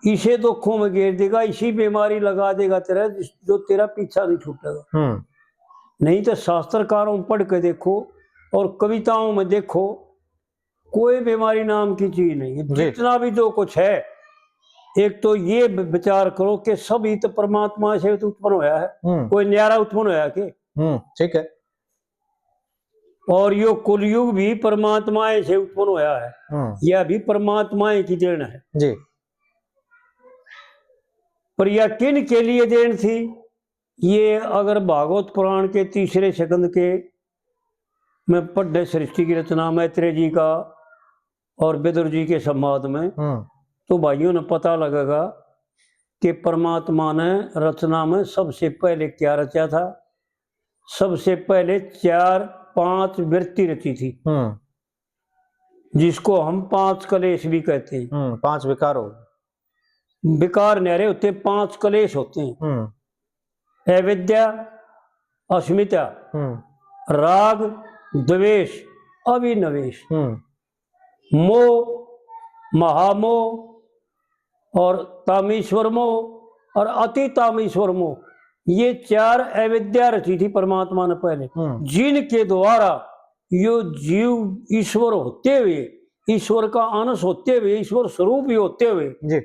इसे दुखों में घेर देगा, इसी बीमारी लगा देगा तेरा, जिस-, जो तेरा पीछा नहीं छूटेगा। हम्म। नहीं तो शास्त्रकारों में पढ़ के देखो और कविताओं में देखो, कोई बीमारी नाम की चीज नहीं है। जी। जितना भी जो कुछ है, एक तो ये ब-, विचार करो कि सभी तो परमात्मा से तो उत्पन्न होया है, हम्म। कोई न्यारा उत्पन्न होया के? हम्म, ठीक है। और यो कुलयुग भी परमात्मा से उत्पन्न होया है, हम्म। यह भी परमात्मा की देन है। जी। पर यह किन के लिए देन थी? ये अगर भागवत पुराण के तीसरे स्कंद के में पढ़े सृष्टि की रचना मैत्रेय जी का और विदुर जी के संवाद में, हम्म। तो भाइयों ने पता लगेगा कि परमात्मा ने रचना में सबसे पहले क्या रचा था। सबसे पहले चार, पांच वृत्ति रची थी, हम्म। जिसको हम पांच कलेश भी कहते हैं। हम्म, पांच विकार हो। विकार न्यारे होते हैं, पांच कलेश होते हैं। हम्म। अविद्या, अस्मिता, हम्म। राग, द्वेष, अभिनिवेश, हम्म। मोह, महामोह और तामीश्वर मोह और अति तामीश्वर मोह, ये चार अविद्या रची थी परमात्मा ने पहले, हम्म। जिनके द्वारा यो जीव ईश्वर होते हुए, ईश्वर का अंश होते हुए, ईश्वर स्वरूप ही होते हुए, जी।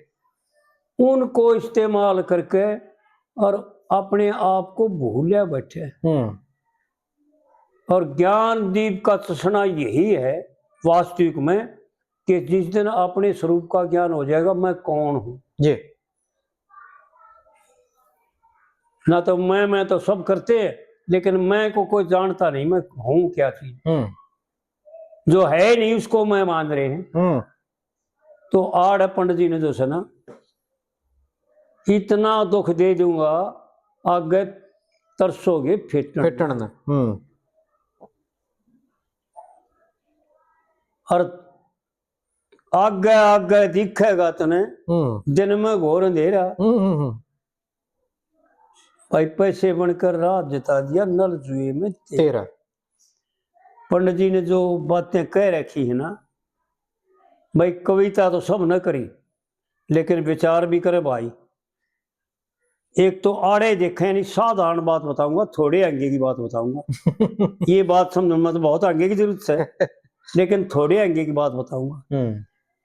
उनको इस्तेमाल करके और अपने आप को भूल्या बैठे। हम्म। और ज्ञान दीप का चश्मा यही है वास्तविक में, कि जिस दिन अपने स्वरूप का ज्ञान हो जाएगा, मैं कौन हूं। जी। ना तो मैं, मैं तो सब करते हैं, लेकिन मैं को कोई जानता नहीं, मैं हूं क्या चीज। हम्म। जो है नहीं, उसको मैं मान रहे हैं। हम्म। तो आड़ पंडित जी ने जो है ना, इतना दुख दे दूंगा, आगे तरसोगे फेटण। फेटण ने। हम्म। और आगे आगे दिखेगा तने, हम्म। दिन में घोर अंधेरा। हम्म, हम्म, हम्म। भाई, पैसे बनकर राह जता दिया, नल जुए में तेरा। तेरा। पंडित जी ने जो बातें कह रखी है ना भाई, कविता तो सब न करी, लेकिन विचार भी करे भाई। एक तो आड़े देखे, यानी साधारण बात बताऊंगा, थोड़े आगे की बात बताऊंगा। ये बात समझ में तो बहुत आगे की जरूरत है, लेकिन थोड़े आगे की बात बताऊंगा हम्म।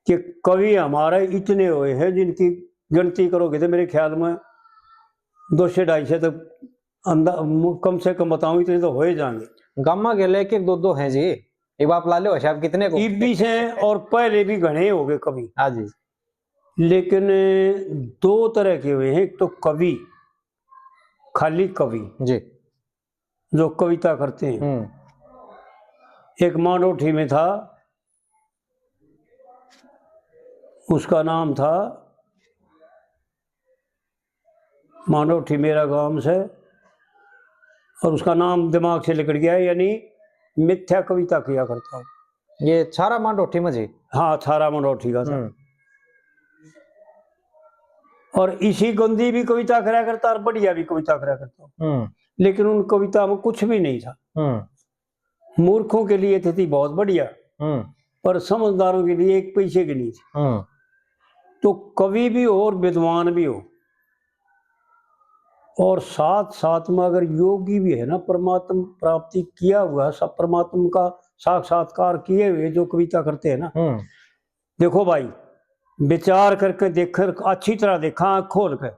कि कवि हमारे इतने हुए हैं जिनकी गिनती करोगे तो मेरे ख्याल में दो सौ ढाई सौ तो अंदा-, मु-, कम से कम बताऊं, इतने तो हो ही जाएंगे। गामा गेले एक एक दो दो हैं जी, इब आप ला लो हिसाब कितने को। इब भी से और पहले भी घने हो गए कवि। हाँ जी। लेकिन दो तरह के हुए हैं, एक तो कवि, खाली कवि जी। जो कविता करते हैं। हम्म। एक मांडोठी में था, उसका नाम था मांडोठी, मेरा गांव से, और उसका नाम दिमाग से निकल गया है, यानी मिथ्या कविता किया करता हूँ। ये छारा मांडोठी में जी? हाँ, छारा मांडोठी का था। हम्म। और इसी गंदी भी कविता करा करता और बढ़िया भी कविता करा करता। हम्म। लेकिन उन कविता में कुछ भी नहीं था। हम्म। मूर्खों के लिए थी, थी बहुत बढ़िया, हम्म। पर समझदारों के लिए एक पैसे की नहीं थी। हम्म। तो कवि भी हो और विद्वान भी हो, और साथ साथ में अगर योगी भी है ना, परमात्मा प्राप्ति किया हुआ, सब परमात्मा का साक्षात्कार किए हुए जो कविता करते हैं ना, हम्म। देखो भाई, विचार करके देख, अच्छी तरह देखा, आँख खोल के।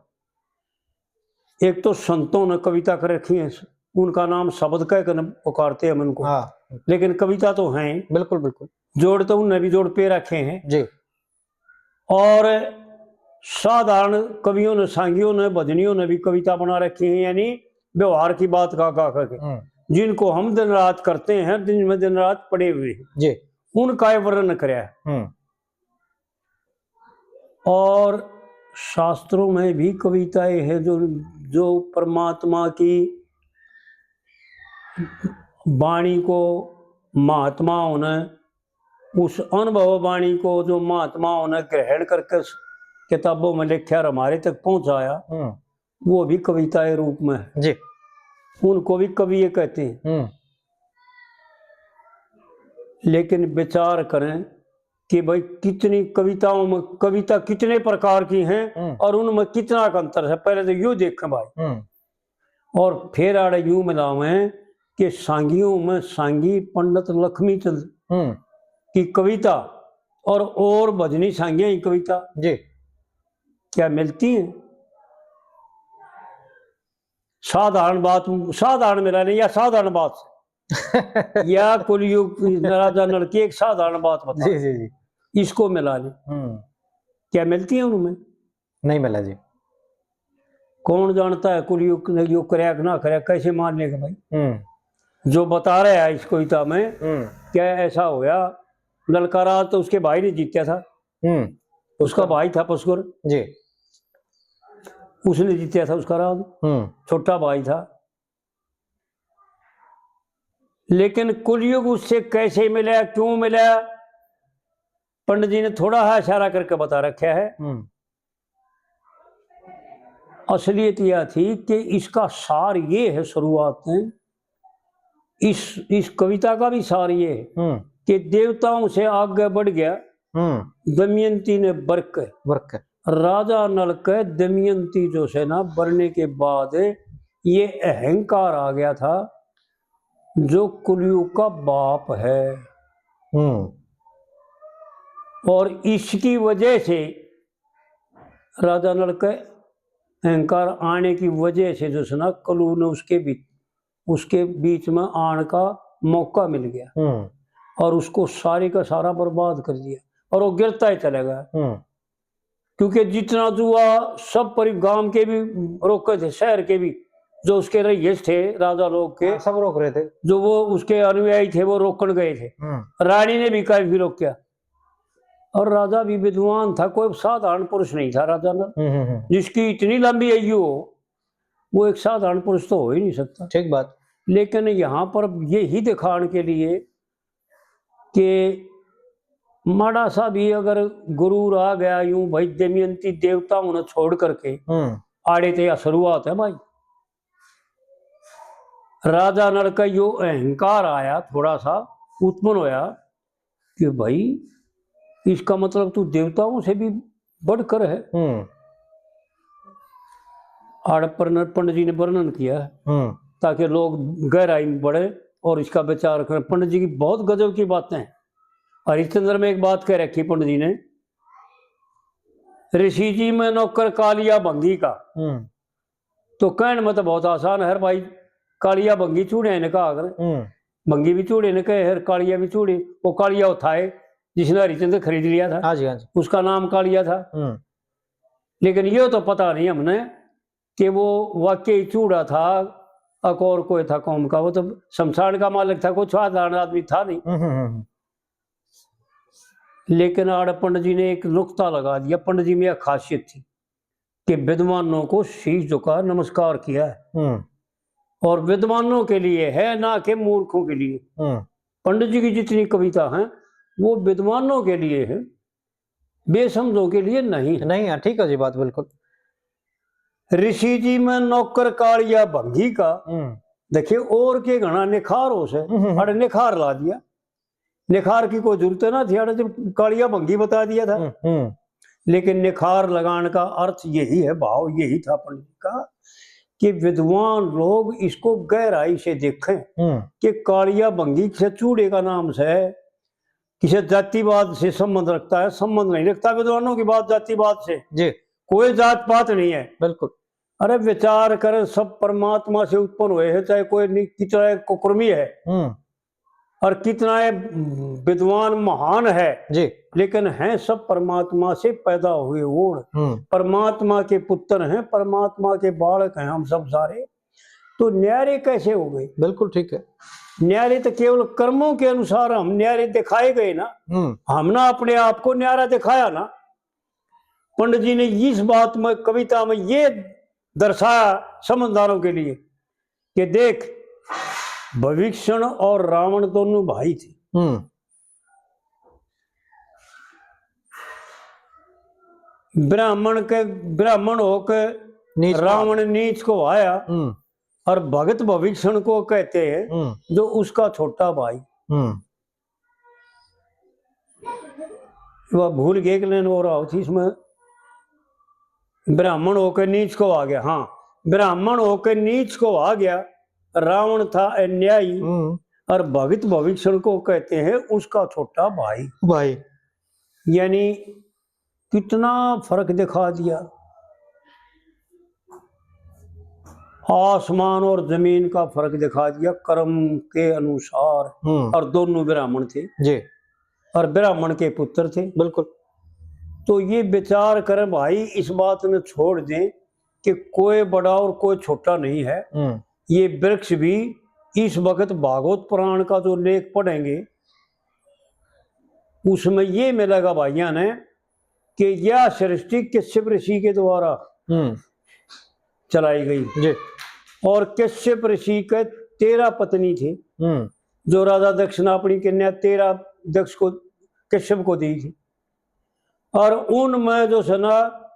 एक तो संतों ने कविता कर रखी है, उनका नाम शब्द कह कर पुकारते हैं हम उनको, हाँ। लेकिन कविता तो हैं। बिल्कुल, बिल्कुल। जोड़ तो उनने भी जोड़ पे रखे हैं। जी। और साधारण कवियों ने, सांगियों ने, भजनियों ने भी कविता बना रखी है, यानी व्यवहार की बात गा गा करके, हम्म। जिनको हम दिन रात करते हैं, दिन में दिन रात पड़े हुए हैं, जी। उनका ये वर्णन करया है। हम्म। और शास्त्रों में भी कविताएं हैं जो, जो परमात्मा की वाणी को महात्माओं ने, उस अनुभव वाणी को जो महात्माओं ने ग्रहण करके स-, किताबों में लिखा और हमारे तक पहुंचाया, हम्म। वो भी कविता के रूप में है। जी। उनको भी कवि ये कहते हैं। हम्म। लेकिन विचार करें कि भाई, कितनी कविताओं में, कविता कितने प्रकार की हैं हम्म। और उनमें कितना का अंतर है, पहले तो यो देखें भाई। हम्म। और फिर आड़े यूं मिलावें कि सांगियों में सांगी पंडित लक्ष्मी चंद हम्म। की कविता और, और भजनी सांगिया की कविता जी। क्या मिलती हैं? साधारण बात, साधारण मिला नहीं, या साधारण बात या कलयुग राजा नल की एक साधारण बात बता, जी, जी, जी। इसको मिला ले। हम्म। क्या मिलती है उनमें? नहीं मिला जी। कौन जानता है कलयुग ने यो करया कि ना करया, कैसे मान लेगा भाई? हम्म। जो बता रहा है इस कविता में, हम्म। क्या ऐसा होया, नल का राज तो उसके भाई ने जीत्या था। हम्म। उसका भाई था पसगुर। जी। उसने जीत्या था उसका राज। हम्म। छोटा भाई था। लेकिन कलयुग उससे कैसे मिला, क्यों मिला, पंडित जी ने थोड़ा सा इशारा करके बता रखा है। हम्म। असलियत यह थी कि इसका सार ये है, शुरुआत में इस, इस कविता का भी सार ये है हम्म। कि देवताओं से आगे बढ़ गया हम्म। दमयंती ने बर के। बर के। राजा नल के दमयंती जो से ना बरने के बाद ये अहंकार आ गया था, जो कलयुग का बाप है। हम्म। और इसकी वजह से, राजा नल के अहंकार आने की वजह से जो से ना कलु ने उसके भी, उसके बीच में आने का मौका मिल गया हम्म। और उसको सारे का सारा बर्बाद कर दिया और वो गिरता ही चला गया। हम्म। क्योंकि जितना जुआ सब परि-, गांव के भी रोके थे, शहर के भी, जो उसके रईस थे, राजा लोग के, हाँ, सब रोक रहे थे। जो वो उसके अनुयायी थे, वो रोकण गए थे। हम्म। रानी ने भी काफी रोक्या। और राजा भी विद्वान था, कोई साधारण पुरुष नहीं था राजा नल। हम्म, हम्म, हम्म। जिसकी इतनी लंबी आयु हो, वो एक साधारण पुरुष तो हो ही नहीं सकता। ठीक बात। लेकिन यहाँ पर यही दिखाने के लिए कि माड़ा सा भी अगर गुरूर आ गया, यूं भाई दमयंती देवता उन्हें छोड़ करके, हम्म। आड़े ते या शुरुआत है भाई। राजा नल का यो अहंकार आया, थोड़ा सा उत्पन्न होया कि भाई, इसका मतलब तू देवताओं से भी बढ़कर है। हम्म। आड़ पर-, पंडित जी ने वर्णन किया, हम्म। ताकि लोग गहराई में बढ़े और इसका विचार करें। पंडित जी की बहुत गजब की बातें हैं। हरिश्चंद्र में एक बात कह रखी पंडित जी ने, "ऋषि जी मैं नौकर कालिया भंगी का।" हम्म। तो कहण में तो बहुत आसान है भाई, कालिया भंगी चूड़े ने कहा कर। हम्म। भंगी भी चूड़े ने कहे, हर कालिया भी चूड़े। वो कालिया वो था है, जिसने हरिश्चंद्र खरीद लिया था। हाँ जी, हाँ जी। उसका नाम कालिया था। हम्म। लेकिन ये तो पता नहीं हमने कि वो वाकई चूड़ा था, अक और कोई था कौम का, वो तो शमशान का मालिक था, कोई साधारण आदमी था नहीं। हम्म, हम्म, हम्म। लेकिन आड़ पंडित जी ने एक नुक्ता लगा दिया। पंडित जी में एक खासियत थी कि विद्वानों को शीश झुका नमस्कार किया है। हम्म। और विद्वानों के लिए है, ना कि मूर्खों के लिए। हम्म। पंडित जी की जितनी कविता हैं, वो विद्वानों के लिए है, बेसमझों के लिए नहीं है। नहीं है, ठीक है जी बात, बिल्कुल। ऋषि जी में नौकर कालिया भंगी का। हम्म। देखिए, और के घना निखार हो से, हम्म, हम्म। अरे निखार ला दिया। निखार की कोई जरूरत ना थी, अरे जब कालिया भंगी बता दिया था। हम्म, हम्म। लेकिन निखार लगाने का अर्थ यही है, भाव यही था पंडित का कि विद्वान लोग इसको गहराई से देखें हम्म। कि कालिया भंगी किसे चूड़े का नाम से, किसे जातिवाद से संबंध रखता है, संबंध नहीं रखता विद्वानों की बात जातिवाद से। जी। कोई जात पात नहीं है। बिल्कुल। अरे विचार करें, सब परमात्मा से उत्पन्न हुए हैं, चाहे कोई नि-, कितना एक कुकर्मी है हम्म। और कितना ये विद्वान महान है, जी। लेकिन हैं सब परमात्मा से पैदा हुए ओड़। हम्म। परमात्मा के पुत्र हैं, परमात्मा के बालक हैं हम सब सारे। तो न्यारे कैसे हो गए? बिल्कुल ठीक है। न्यारे तो केवल कर्मों के अनुसार हम न्यारे दिखाए गए ना। हम्म। हमने अपने आप को न्यारा दिखाया ना। पंडित जी ने इस बात में, कविता में ये दर्शाया समझदारों के लिए कि देख, भविक्षण और रावण दोनों भाई थे। हम्म। ब्राह्मण के, ब्राह्मण होके नीच को रावण नीच को आया हम्म। और भगत भविक्षण को कहते हैं, हम्म। जो उसका छोटा भाई। हम्म। वो भूल गए कि लेन वो रहा थी इसमें, ब्राह्मण होकर नीच को आ गया। हाँ, ब्राह्मण होकर नीच को आ गया। रावण था अन्यायी हम्म। और भगत भविक्षण को कहते हैं उसका छोटा भाई। भाई। यानी कितना फर्क दिखा दिया, आसमान और जमीन का फर्क दिखा दिया कर्म के अनुसार। हम्म। और दोनों ब्राह्मण थे जी। और ब्राह्मण के पुत्र थे। बिल्कुल। तो ये विचार करें भाई, इस बात ने छोड़ दें कि कोई बड़ा और कोई छोटा नहीं है। हम्म। ये वृक्ष भी इस वक्त भागवत पुराण का जो लेख पढ़ेंगे, उसमें ये मिलेगा भाइयां ने कि यह सृष्टि कश्यप ऋषि के द्वारा हम्म। चलाई गई। जी। और कश्यप ऋषि के तेरह पत्नी थे, हम्म। जो राजा दक्ष ने अपनी कन्या तेरह दक्ष को, कश्यप को दी थी। और उनमें जो है ना,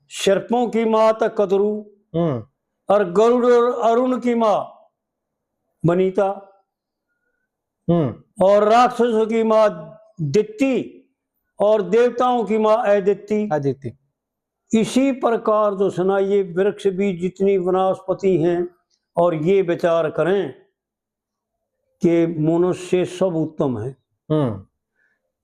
सर्पों की माँ तो कदरू हम्म। और गरुड़ और अरुण की माँ वनिता हम्म। और राक्षसों की माँ दिति और देवताओं की माँ अदिति। अदिति। इसी प्रकार जो है ना, ये वृक्ष भी जितनी वनस्पति हैं और ये विचार करें कि मनुष्य सब उत्तम है। हम्म।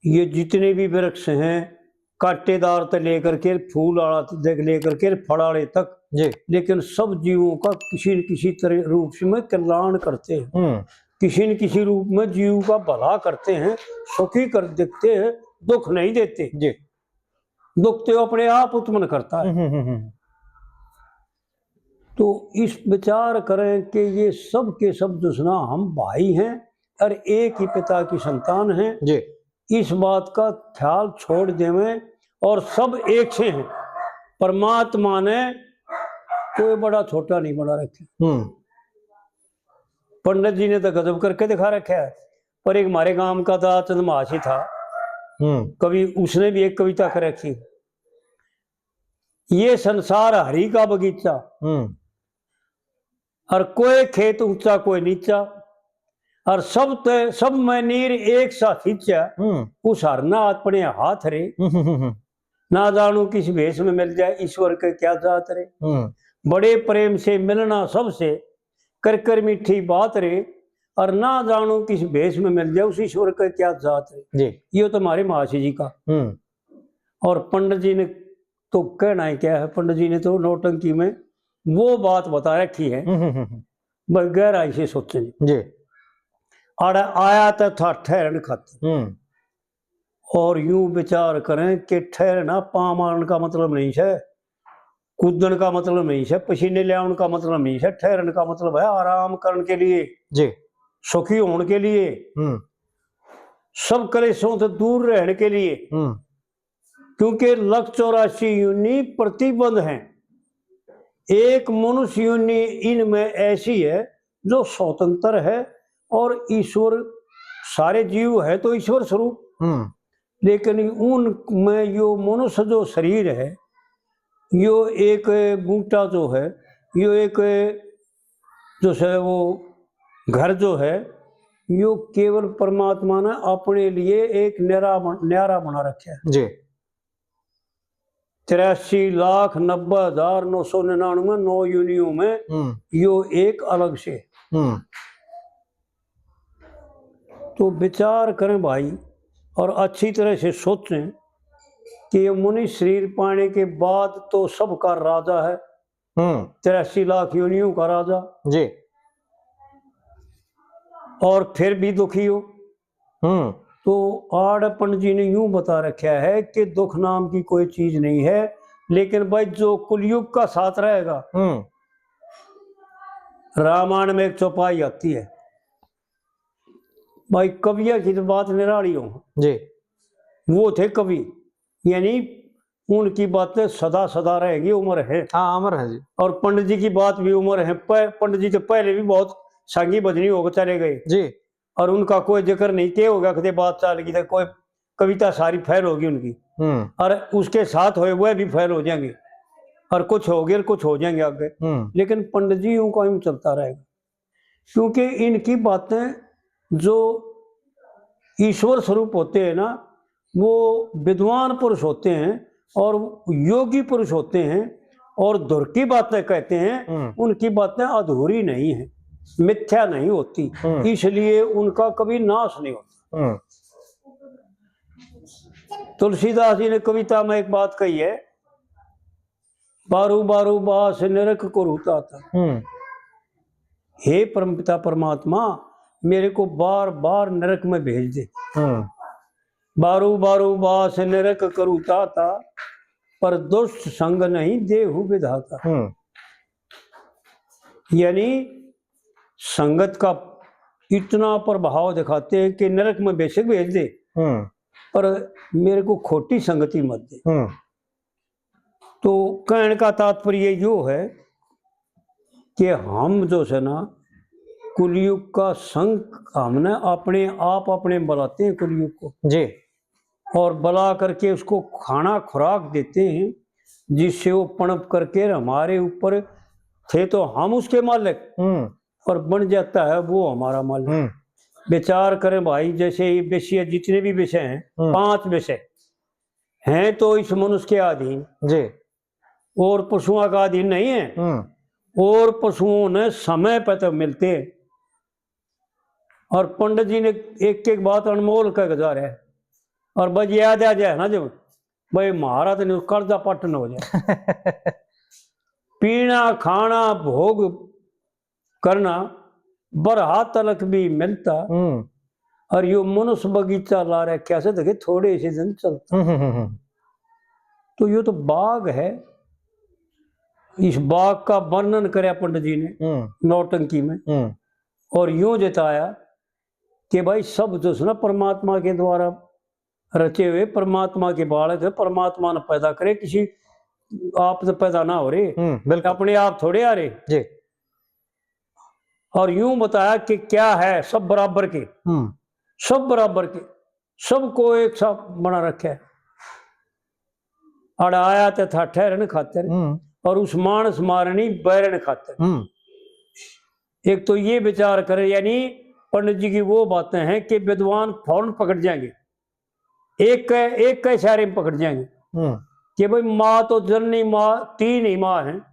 ये जितने भी वृक्ष हैं, कांटेदार तक लेकर के फूल आला तक लेकर के फल आले तक, जी। लेकिन सब जीवों का किसी न किसी तरह रूप से में कल्याण करते हैं, हम्म। किसी न किसी रूप में जीव का भला करते हैं, सुखी कर देते हैं, दुख नहीं देते। जी। दुख तो अपने आप उत्पन्न करता है। हम्म, हम्म, हम्म। तो इस विचार करें कि ये सब के सब जो है ना, हम भाई हैं और एक ही पिता की संतान हैं। जी। इस बात का ख्याल छोड़ देवें और सब एक से हैं। परमात्मा ने कोई बड़ा छोटा नहीं बना रखे। हम्म। पंडित जी ने तो गजब करके दिखा रखा है। पर एक हमारे गांव का था, चंद महासी था, हम्म। कवि, उसने भी एक कविता कर रखी, ये संसार हरि का बगीचा, हम्म। और कोई खेत ऊंचा कोई नीचा, और सब ते, सब में नीर एक सा सींचा, हम्म। उस हर ना अपने हाथ रे। हम्म, हम्म, हम्म। ना जानू किस भेष में मिल जाए, ईश्वर के क्या जात रे। हम्म। बड़े प्रेम से मिलना सबसे, कर कर मीठी बात रे, और ना जानू किस भेष में मिल जाए, उस ईश्वर के क्या जात रे। जी। ये तो हमारे महासी जी का। हम्म। और पंडित जी ने तो कहना ही क्या है, पंडित जी ने तो नौटंकी में वो बात बता रखी है। हम्म, हम्म, हम्म। बस गहराई से सोचें। जी। आड़े आया तो था ठहरण खातर। हम्म। और यूं विचार करें कि ठहरना पां मारण का मतलब नहीं है, कूदण का मतलब नहीं है, पसीने ले आउण का मतलब नहीं है। ठहरण का मतलब है आराम करण के लिए, जी। सुखी होण के लिए, हम्म। सब कलेशों से दूर रहण के लिए। हम्म। क्योंकि लख चौरासी योनि प्रतिबंध हैं, एक मनुष्य योनि इनमें ऐसी है जो स्वतंत्र है और ईश्वर, सारे जीव है तो ईश्वर स्वरूप। हम्म। लेकिन उनमें यो मनुष्य जो शरीर है, यो एक बूटा जो है, यो एक जो है वो घर जो है, यो केवल परमात्मा ने अपने लिए एक न्यारा बन-, न्यारा बना रखा है। जी। तिरासी लाख नब्बे हजार नौ सौ निन्यानवे, नौ योनियों में हम्म। यो एक अलग से। हम्म। तो विचार करें भाई, और अच्छी तरह से सोचें कि ये मनुष्य शरीर पाने के बाद तो सबका राजा है, हम्म। तिरासी लाख योनियों का राजा। जी। और फिर भी दुखी हो। हम्म। तो आड़े पंडित जी ने यूं बता रखा है कि दुख नाम की कोई चीज नहीं है, लेकिन भाई जो कलयुग का साथ रहेगा, हम्म। रामायण में एक चौपाई आती है, भाई कविया की तो बात निराली हो। जी। वो थे कवि, यानी उनकी बातें सदा सदा रहेंगी, अमर है। हाँ, अमर है जी। और पंडित जी की बात भी अमर है। प-, पंडित जी तो पहले भी बहुत सांगी भजनी होकर चले गए। जी। और उनका कोई जिक्र नहीं, के होगा, कदे बात चल गई तो कोई कविता सारी फेल होगी उनकी। हम्म। और उसके साथ हुए वह भी फेल हो जाएंगे। और कुछ हो गए और कुछ हो जाएंगे आगे। हम्म। लेकिन पंडित जी यूं का यूं चलता रहेगा। क्योंकि इनकी बातें जो ईश्वर स्वरूप होते हैं ना, वो विद्वान पुरुष होते हैं और योगी पुरुष होते हैं और धुर की बातें कहते हैं, हम्म। उनकी बातें अधूरी नहीं है, मिथ्या नहीं होती, हम्म। इसलिए उनका कभी नाश नहीं होता। हम्म। तुलसीदास जी ने कविता में एक बात कही है, "बारू बारू बास नरक को रूता था।" हम्म। हे परमपिता परमात्मा, मेरे को बार बार नरक में भेज दे। हम्म। "बारू बारू बास नरक करूता था, पर दुष्ट संग नहीं देहु विधाता।" हम्म। यानी संगत का इतना प्रभाव दिखाते हैं कि नरक में बेशक भेज दे, हम्म। पर मेरे को खोटी संगति मत दे। हम्म। तो कहने का तात्पर्य यो है कि हम जो है ना, कलयुग का संग, हमने अपने आप अपने बुलाते हैं कलयुग को। जी। और बुला करके उसको खाना खुराक देते हैं, जिससे वो पनप करके हमारे ऊपर, थे तो हम उसके मालिक, हम्म। और बन जाता है वो हमारा मालिक। हम्म। विचार करें भाई, जैसे ये विषय, जितने भी विषय हैं, हम्म। पांच विषय हैं तो इस मनुष्य के अधीन, जी। और पशुओं का अधीन नहीं है। हम्म। और पशुओं ने समय पर तो मिलते हैं। और पंडित जी ने एक एक बात अनमोल कह के जा रहे हैं। और बस याद आ जाए ना, जब भाई महाराज ने कर्जा पट न हो जाए। पीना, खाना, भोग करना, बरहा तलक भी मिलता। हम्म। और यो मनुष्य बगीचा ला रखा से, देखे, थोड़े से दिन चलता। हम्म, हम्म, हम्म। तो यो तो बाग है, इस बाग का वर्णन करया पंडित जी ने हम्म। नौटंकी में, हम्म। और यूं जताया कि भाई, सब जो है ना, परमात्मा के द्वारा रचे हुए, परमात्मा के बालक है, परमात्मा ने पैदा करे, किसी आप तो पैदा ना हो रहे, हम्म, बिल्कुल। अपने आप थोड़े आ रहे। जी। और यूं बताया कि क्या है, सब बराबर के, हम्म। सब बराबर के, सबको एक सा बना रखा है। अड़ आया तो था ठहरन खातर, हम्म। और उस मानस मारनी बैरन खातर। हम्म। एक तो ये विचार करे, यानी पंडित जी की वो बातें हैं कि विद्वान फौरन पकड़ जाएंगे, एक के, एक के इशारे में पकड़ जाएंगे हम्म। कि भाई, माँ तो जननी माँ, तीन ही माँ हैं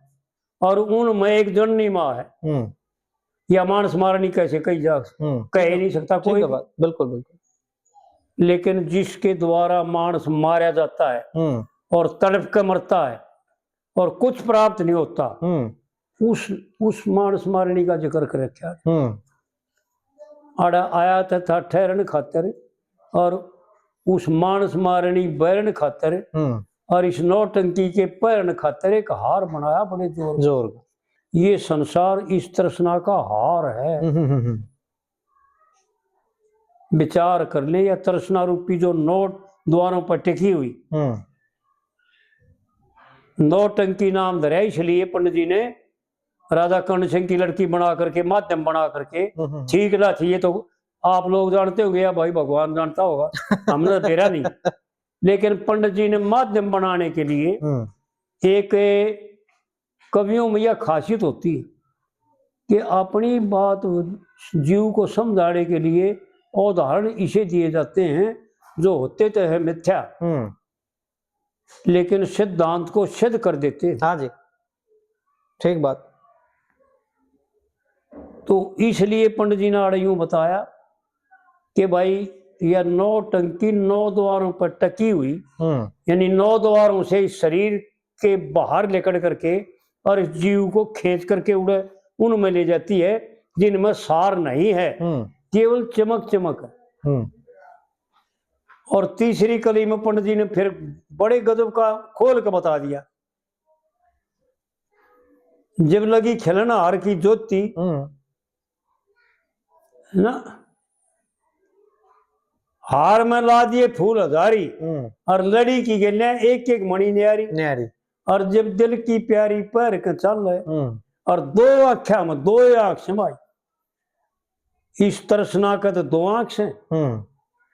और उनमें एक जननी माँ है। हम्म। या मानस मारनी कैसे कही जा, हम्म। कह ही नहीं सकता ठीक कोई है भी। बात, बिल्कुल, बिल्कुल। लेकिन जिसके द्वारा मानस मारा जाता है हम्म। और तड़प के मरता है और कुछ प्राप्त नहीं होता, हम्म। उस, उस मानस मारनी का जिक्र कर रखा है। हम्म। आड़ा आया तो था ठहरन खातर, और उस मानस मारनी बैरन खातर, हम्म। और इस नौटंकी के पैरन खातर एक हार बनाया बड़े जोर का। जोर का। ये संसार इस तृष्णा का हार है। हम्म, हम्म, हम्म, हम्म। विचार कर ले, या तृष्णा रूपी जो नौ द्वारों पर टिकी हुई, हम्म। नौटंकी नाम धरा इसलिए पंडित जी ने राजा कर्ण सिंह की लड़की बना करके, माध्यम बना करके, हम्म, हम्म। ठीक ना थी, ये तो आप लोग जानते होंगे या भाई भगवान जानता होगा, हमने तो बेरा नहीं। लेकिन पंडित जी ने माध्यम बनाने के लिए हम्म। एक कवियों में यह खासियत होती है कि अपनी बात जीव को समझाने के लिए उदाहरण इसे दिए जाते हैं जो होते तो है मिथ्या, हम्म। लेकिन सिद्धांत को सिद्ध कर देते हैं। हाँ जी, ठीक बात। तो इसलिए पंडित जी ने आड़े यूं बताया कि भाई, यह नौ टंकी नौ द्वारों पर टकी हुई, हम्म। यानी नौ द्वारों से इस शरीर के बाहर निकल करके और इस जीव को खींच करके उड़े उनमें ले जाती है जिनमें सार नहीं है, हम्म। केवल चमक चमक है। हम्म। और तीसरी कली में पंडित जी ने फिर बड़े गजब का खोल के बता दिया। जब लगी खिलनहार की ज्योति, हम्म। है ना, हार में ला दिए फूल हजारी, हम्म। और लड़ी की गेलियां एक एक मणि न्यारी। न्यारी। और जब दिल की प्यारी पहर के चाले, हम्म। और दो आँख्या में दो आँख समाई। इस तृष्णा का तो दो आँख से, हम्म।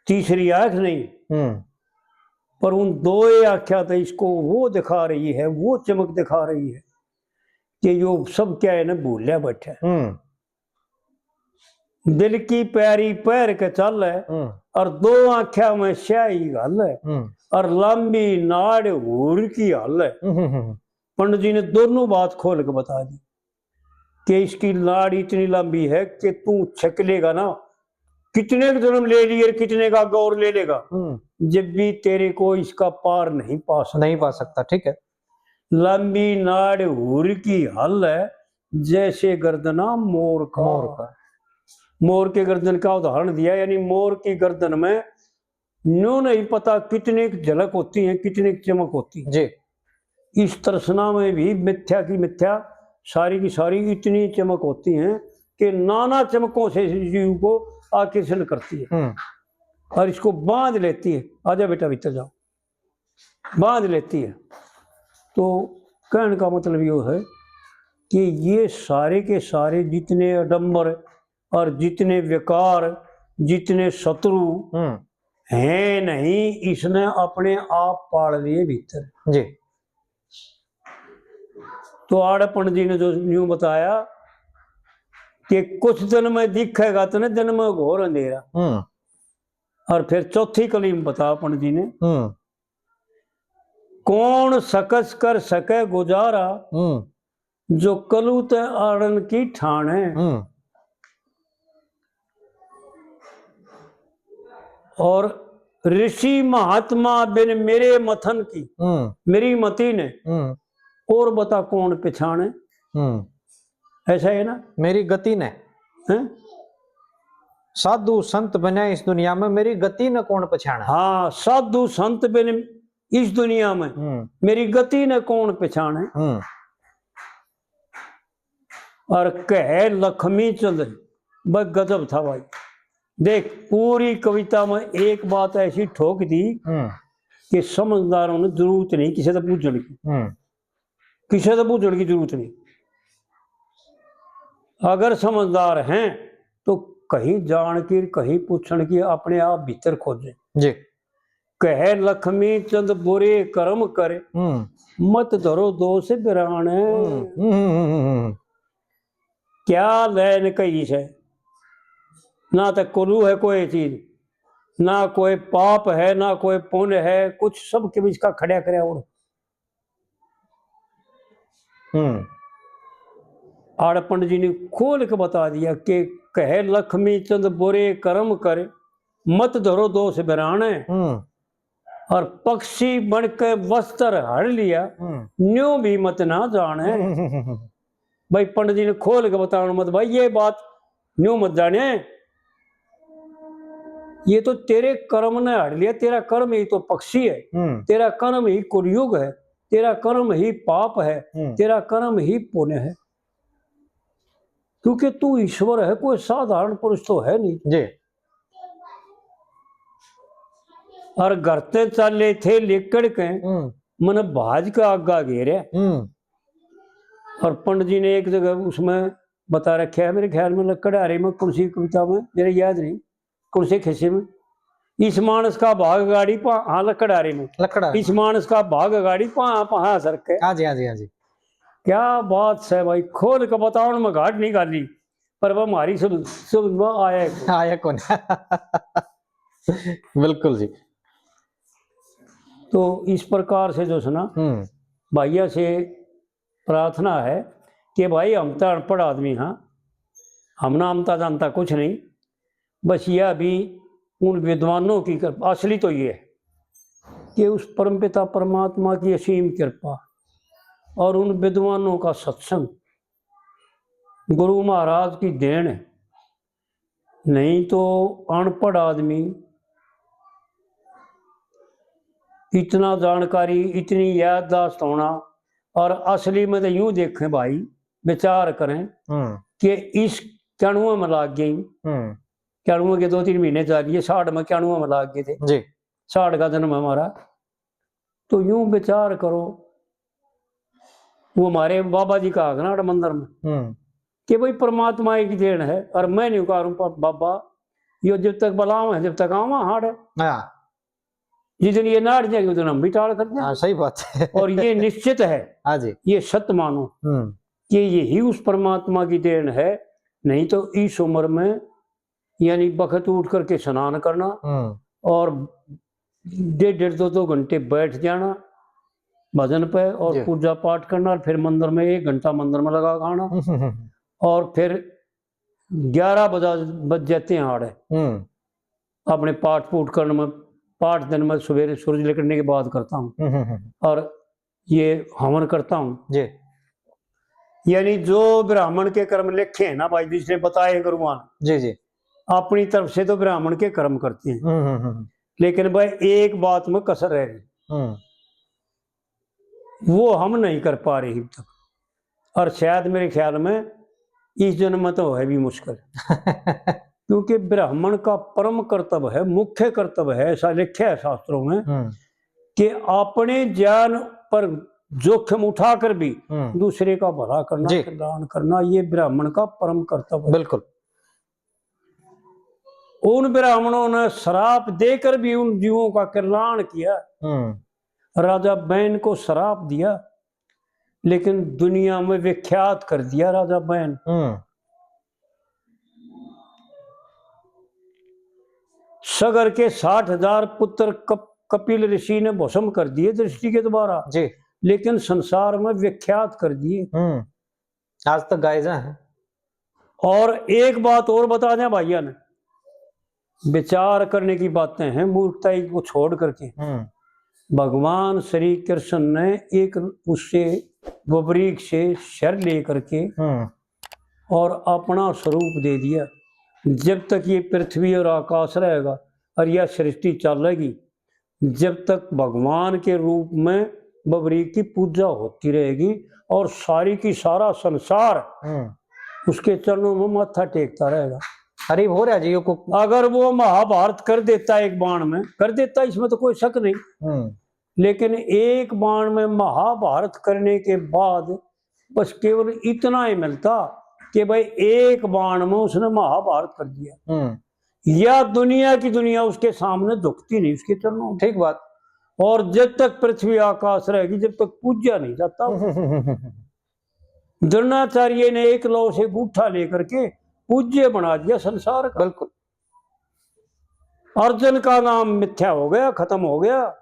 तीसरी आँख नहीं। हम्म। पर उन दो आँख्या तो इसको वो दिखा रही है, वो चमक दिखा रही है कि यो सब क्या है ना, भूलिया बैठा है। हम्म। दिल की प्यारी पहर के चाले, हम्म। और दो आँख्या में स्याही घाले, हम्म। और लंबी नाड़ हूर की हाले। हम्म, हम्म, हम्म। पंडित जी ने दोनों बात खोल के बता दी कि इसकी नाड़ इतनी लंबी है कि तू छक लेगा ना, कितने के जन्म ले लिए, कितने का गौर ले लेगा, हम्म। जब भी तेरे को इसका पार नहीं पा सकता। नहीं पा सकता, ठीक है। लंबी नाड़ हूर की हाले, जैसे गर्दना मोर का। मोर का। मोर के गर्दन का उदाहरण दिया, यानी मोर की गर्दन में न्यू नहीं पता कितनी झलक होती है, कितनी चमक होती है। जी। इस तृष्णा में भी मिथ्या की मिथ्या, सारी की सारी इतनी चमक होती है कि नाना चमकों से इस जीव को आकर्षण करती है। हम्म। और इसको बांध लेती है, "आजा बेटा, भीतर जाओ।" बांध लेती है। तो कहने का मतलब यो है कि ये सारे के सारे जितने आडंबर और जितने विकार, जितने शत्रु हम्म। हैं नहीं, इसने अपने आप पाल लिए भीतर। जी। तो आड़े पंडित जी ने जो यूं बताया कि कुछ दिन में दिखेगा तने दिन में घोर अंधेरा। हम्म। और फिर चौथी कली में बता पंडित जी ने, हम्म। कौन सकस कर सके गुजारा, हम्म। जो कलू ते आड़न की ठाण है। हम्म। और ऋषि महात्मा बिन मेरे मथन की, हम्म। मेरी मति ने, हम्म। और बता कौन पिछाणे। हम्म। ऐसा है ना? मेरी गति ने। हैं? साधु संत बने इस दुनिया में, मेरी गति ने कौन पहचाने? हाँ, साधु संत बिन इस दुनिया में हम्म। मेरी गति ने कौन पहचाने? हम्म। और कहे लक्ष्मी चंद्र, बस गजब था भाई। देख, पूरी कविता में एक बात ऐसी ठोक दी हम्म। कि समझदारों ने जरूरत नहीं किसी से पूछने की। हम्म। किसी से पूछने की जरूरत नहीं। अगर समझदार हैं तो कहीं जान की, कहीं पूछण की, अपने आप भीतर खोजें। जी। कहे लक्ष्मी चंद बुरे कर्म करे, हम्म। मत धरो दोष बिराण। हम्म, हम्म, हम्म, हम्म, हम्म। क्या लैन कही से, ना तो कुलू है कोई चीज, ना कोई पाप है, ना कोई पुण्य है, कुछ सब के बीच का खड़ा करे। और हम्म। आड़े पंडित जी ने खोल के बता दिया कि कहे लक्ष्मी चंद बुरे कर्म करे, मत धरो दोष बिराणे। हम्म। और पक्षी बन के वस्त्र हर लिया, हम्म। न्यू भी मत ना जाणे। हम्म। भाई पंडित जी ने खोल के बताओ मत, भाई ये बात न्यू मत जाने, ये तो तेरे कर्म ने हर लिया। तेरा कर्म ही तो पक्षी है, हम्म। तेरा कर्म ही कुलयुग है, तेरा कर्म ही पाप है, हम्म। तेरा कर्म ही पुण्य है, क्योंकि तू ईश्वर है, कोई साधारण पुरुष तो है नहीं। जी। और घर ते चाले थे लिकड़ के, हम्म। मन भाज के आगा घेरे। हम्म। और पंडित जी ने एक जगह उसमें बता रखे है, मेरे ख्याल में लकड़हारे में, कौन सी कविता में, मेरे याद नहीं, कौन से खिस्से में, इस मानस का भाग गाड़ी पा, हाँ, लकड़हारे में, लकड़हारे इस में। मानस का भाग गाड़ी पा, पहा सर के। हाँ जी, हाँ जी, हाँ जी। क्या बात है भाई, खोल के बताओ में घाट नहीं गाली, पर वह हमारी सुन, सुन में आया है। आया कौन? बिल्कुल जी। तो इस प्रकार से जो है ना, हम्म। भाइया से प्रार्थना है कि भाई, हम तो अनपढ़ आदमी हाँ, हम ना, हम तो जानता कुछ नहीं। बस यह भी उन विद्वानों की कृपा, असली तो ये है कि उस परमपिता परमात्मा की असीम कृपा और उन विद्वानों का सत्संग गुरु महाराज की देन है। नहीं तो अनपढ़ आदमी इतना जानकारी, इतनी याददाश्त होना, और असली में तो यूं देखें भाई, विचार करें हम्म। कि इस कणुए में लाग गई। हम्म। कणुए के दो तीन महीने जा लिए, साठ में कणुए में लाग गए थे। जी। साठ का जन्म है हमारा। तो यूं विचार करो, वो हमारे बाबा जी का आखना मंदिर में हम्म। कि भाई परमात्मा एक देन है, और मैं नहीं उकारूं पा-, बाबा, यो जब तक बुलावा है, जब तक आवा हाड़ है। हाँ। जिस दिन ये नाट जाएंगे, उस दिन हम भी टाल कर देंगे। हाँ, सही बात है। और ये निश्चित है, हाँ जी। ये सत्य मानो हम्म। कि यही उस परमात्मा की देन है, नहीं तो इस उम्र में यानी बखत उठ करके स्नान करना हम्म। और डेढ़ डेढ़ दो दो घंटे बैठ जाना भजन पे और जी। पूजा पाठ करना, और फिर मंदिर में एक घंटा मंदिर में लगा के आना हम्म। और फिर ग्यारह बजा, बज जाते हैं आड़े हम्म। अपने पाठ पूठ करने में, पाठ दिन में सवेरे सूरज निकलने के बाद करता हूँ हम्म। और ये हवन करता हूँ। जी। यानी जो ब्राह्मण के कर्म लिखे हैं ना भाई, जिसने बताए गुरुवान, जी, जी। अपनी तरफ से तो ब्राह्मण के कर्म करते हैं, हम्म, हम्म, हम्म। लेकिन भाई एक बात में कसर रह गई, हम्म। वो हम नहीं कर पा रहे अब तक, और शायद मेरे ख्याल में इस जन्म में तो है भी मुश्किल। क्योंकि ब्राह्मण का परम कर्तव्य है, मुख्य कर्तव्य है, ऐसा लिखा है शास्त्रों में हम्म। कि अपने जान पर जोखिम उठाकर भी हम्म। दूसरे का भला करना, जी। कल्याण करना, ये ब्राह्मण का परम कर्तव्य है। बिल्कुल। उन ब्राह्मणों ने श्राप देकर भी उन जीवों का कल्याण किया। हम्म। राजा बैन को श्राप दिया, लेकिन दुनिया में विख्यात कर दिया राजा बैन। हम्म। सगर के साठ हजार पुत्र कप-, कपिल ऋषि ने भस्म कर दिए दृष्टि के द्वारा, जी। लेकिन संसार में विख्यात कर दिए। हम्म। आज तक गाए जा हैं। और एक बात और बता दें भाइयों ने, विचार करने की बातें हैं, मूर्खताई को छोड़ करके। हम्म। भगवान श्री कृष्ण ने एक उससे बबरीक से शर ले करके हम्म। और अपना स्वरूप दे दिया। जब तक ये पृथ्वी और आकाश रहेगा और यह सृष्टि चलेगी, जब तक भगवान के रूप में बबरीक की पूजा होती रहेगी और सारी की सारा संसार हम्म। उसके चरणों में माथा टेकता रहेगा। अरे हो रहा जी, यो को अगर वो महाभारत कर देता एक बाण में, कर देता, इसमें तो कोई शक नहीं। हम्म। लेकिन एक बाण में महाभारत करने के बाद बस केवल इतना ही मिलता कि भाई, एक बाण में उसने महाभारत कर दिया। हम्म। या दुनिया की दुनिया उसके सामने झुकती नहीं, उसके चरणों में। ठीक बात। और जब तक पृथ्वी आकाश रहेगी, जब तक पूजा नहीं जाता। द्रोणाचार्य ने एक लौ से गूठा लेकर के पूज्य बना दिया संसार का। बिल्कुल। अर्जुन का नाम मिथ्या हो गया, खत्म हो गया,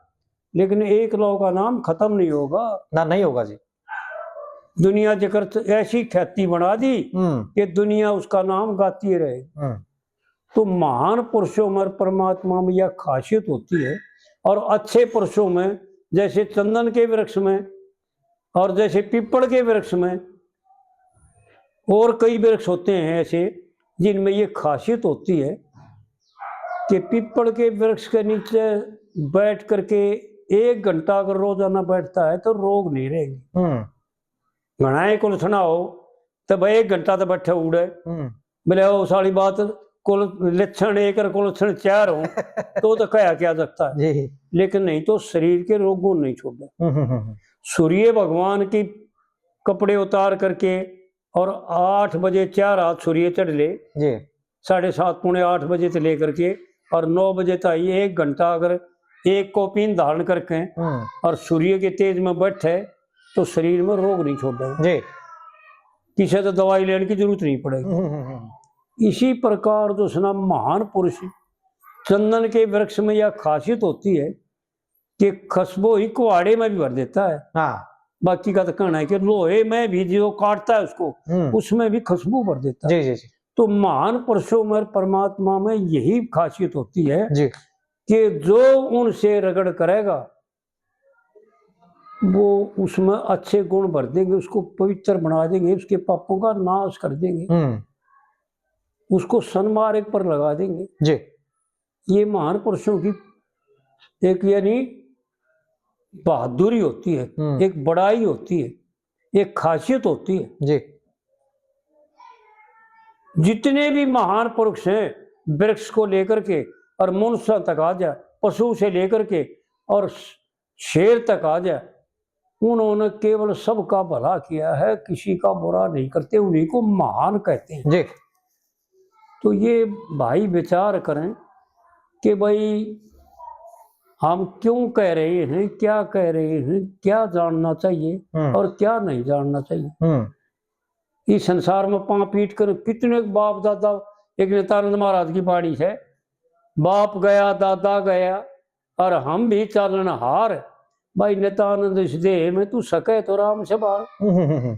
लेकिन एक लौ का नाम खत्म नहीं होगा। ना, नहीं होगा जी। दुनिया जगत ऐसी ख्याति बना दी हम्म। कि दुनिया उसका नाम गाती रहे। हम्म। तो महान पुरुषों में और परमात्मा में यह खासियत होती है। और अच्छे पुरुषों में, जैसे चंदन के वृक्ष में और जैसे पीपल के वृक्ष में, और कई वृक्ष होते हैं ऐसे जिनमें ये खासियत होती है कि पीपल के वृक्ष के नीचे बैठ करके एक घंटा अगर रोजाना बैठता है तो रोग नहीं रहेंगे। हम्म। घणाए कुलथना हो तो भाई एक घंटा तो बैठे उड़े। हम्म। बोले, "ओ साली बात, कुल लक्षण एक और कुल लक्षण चार हो तो, तो कहा क्या सकता है?" जी। लेकिन नहीं तो शरीर के रोगों नहीं छोड़े। हम्म, हम्म, हम्म। सूर्य भगवान की कपड़े उतार करके और आठ बजे चार हाथ सूर्य चढ़ ले, जी। साढ़े सात पौने आठ बजे से लेकर के और नौ बजे तक एक घंटा अगर एक कौपीन धारण करके हम्म। और सूर्य के तेज में बैठे तो शरीर में रोग नहीं छोड़े। जी। किसी तो दवाई लेने की जरूरत नहीं पड़ेगी। हम्म, हम्म, हम्म। इसी प्रकार जो है ना महान पुरुष चंदन के वृक्ष में यह खासियत होती है कि खुशबू ही कुहाड़े में भी भर देता है। हाँ। बाकी का तो कहना है कि लोहे में भी जो काटता है उसको, हम्म। उसमें भी खुशबू भर देता है। जी, जी, जी। तो महान पुरुषों में और परमात्मा में यही खासियत होती है जी। कि जो उनसे रगड़ करेगा, वो उसमें अच्छे गुण भर देंगे, उसको पवित्र बना देंगे, उसके पापों का नाश कर देंगे, हम्म। उसको सन्मार्ग पर लगा देंगे। जी। ये महान पुरुषों की एक यानी बहादुरी होती है, हम्म। एक बड़ाई होती है, एक खासियत होती है। जी। जितने भी महान पुरुष हैं, वृक्ष को लेकर के और मनुष्य तक आ जा, पशु से लेकर के और शेर तक आ जा, उन्होंने केवल सबका भला किया है, किसी का बुरा नहीं करते, उन्हीं को महान कहते हैं। जी। तो ये भाई विचार करें कि भाई हम क्यों कह रहे हैं, क्या कह रहे हैं, क्या जानना चाहिए हम्म। और क्या नहीं जानना चाहिए। हम्म। इस संसार में पांव पीट कर कितने बाप दादा, एक नित्यानंद महाराज की बाणी है, "बाप गया, दादा गया, और हम भी चालनहार। भाई नित्यानंद इस देह में, तू सके तो राम से बाहर।" हम्म, हम्म, हम्म।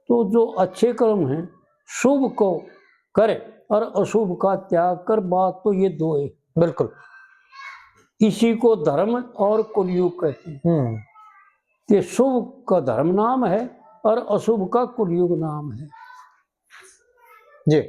तो जो अच्छे कर्म हैं, शुभ को करे और अशुभ का त्याग कर, बात तो ये दो है। बिल्कुल। इसी को धर्म और कलयुग कहते हैं। हम्म। ये शुभ का धर्म नाम है और अशुभ का कलयुग नाम है। जी।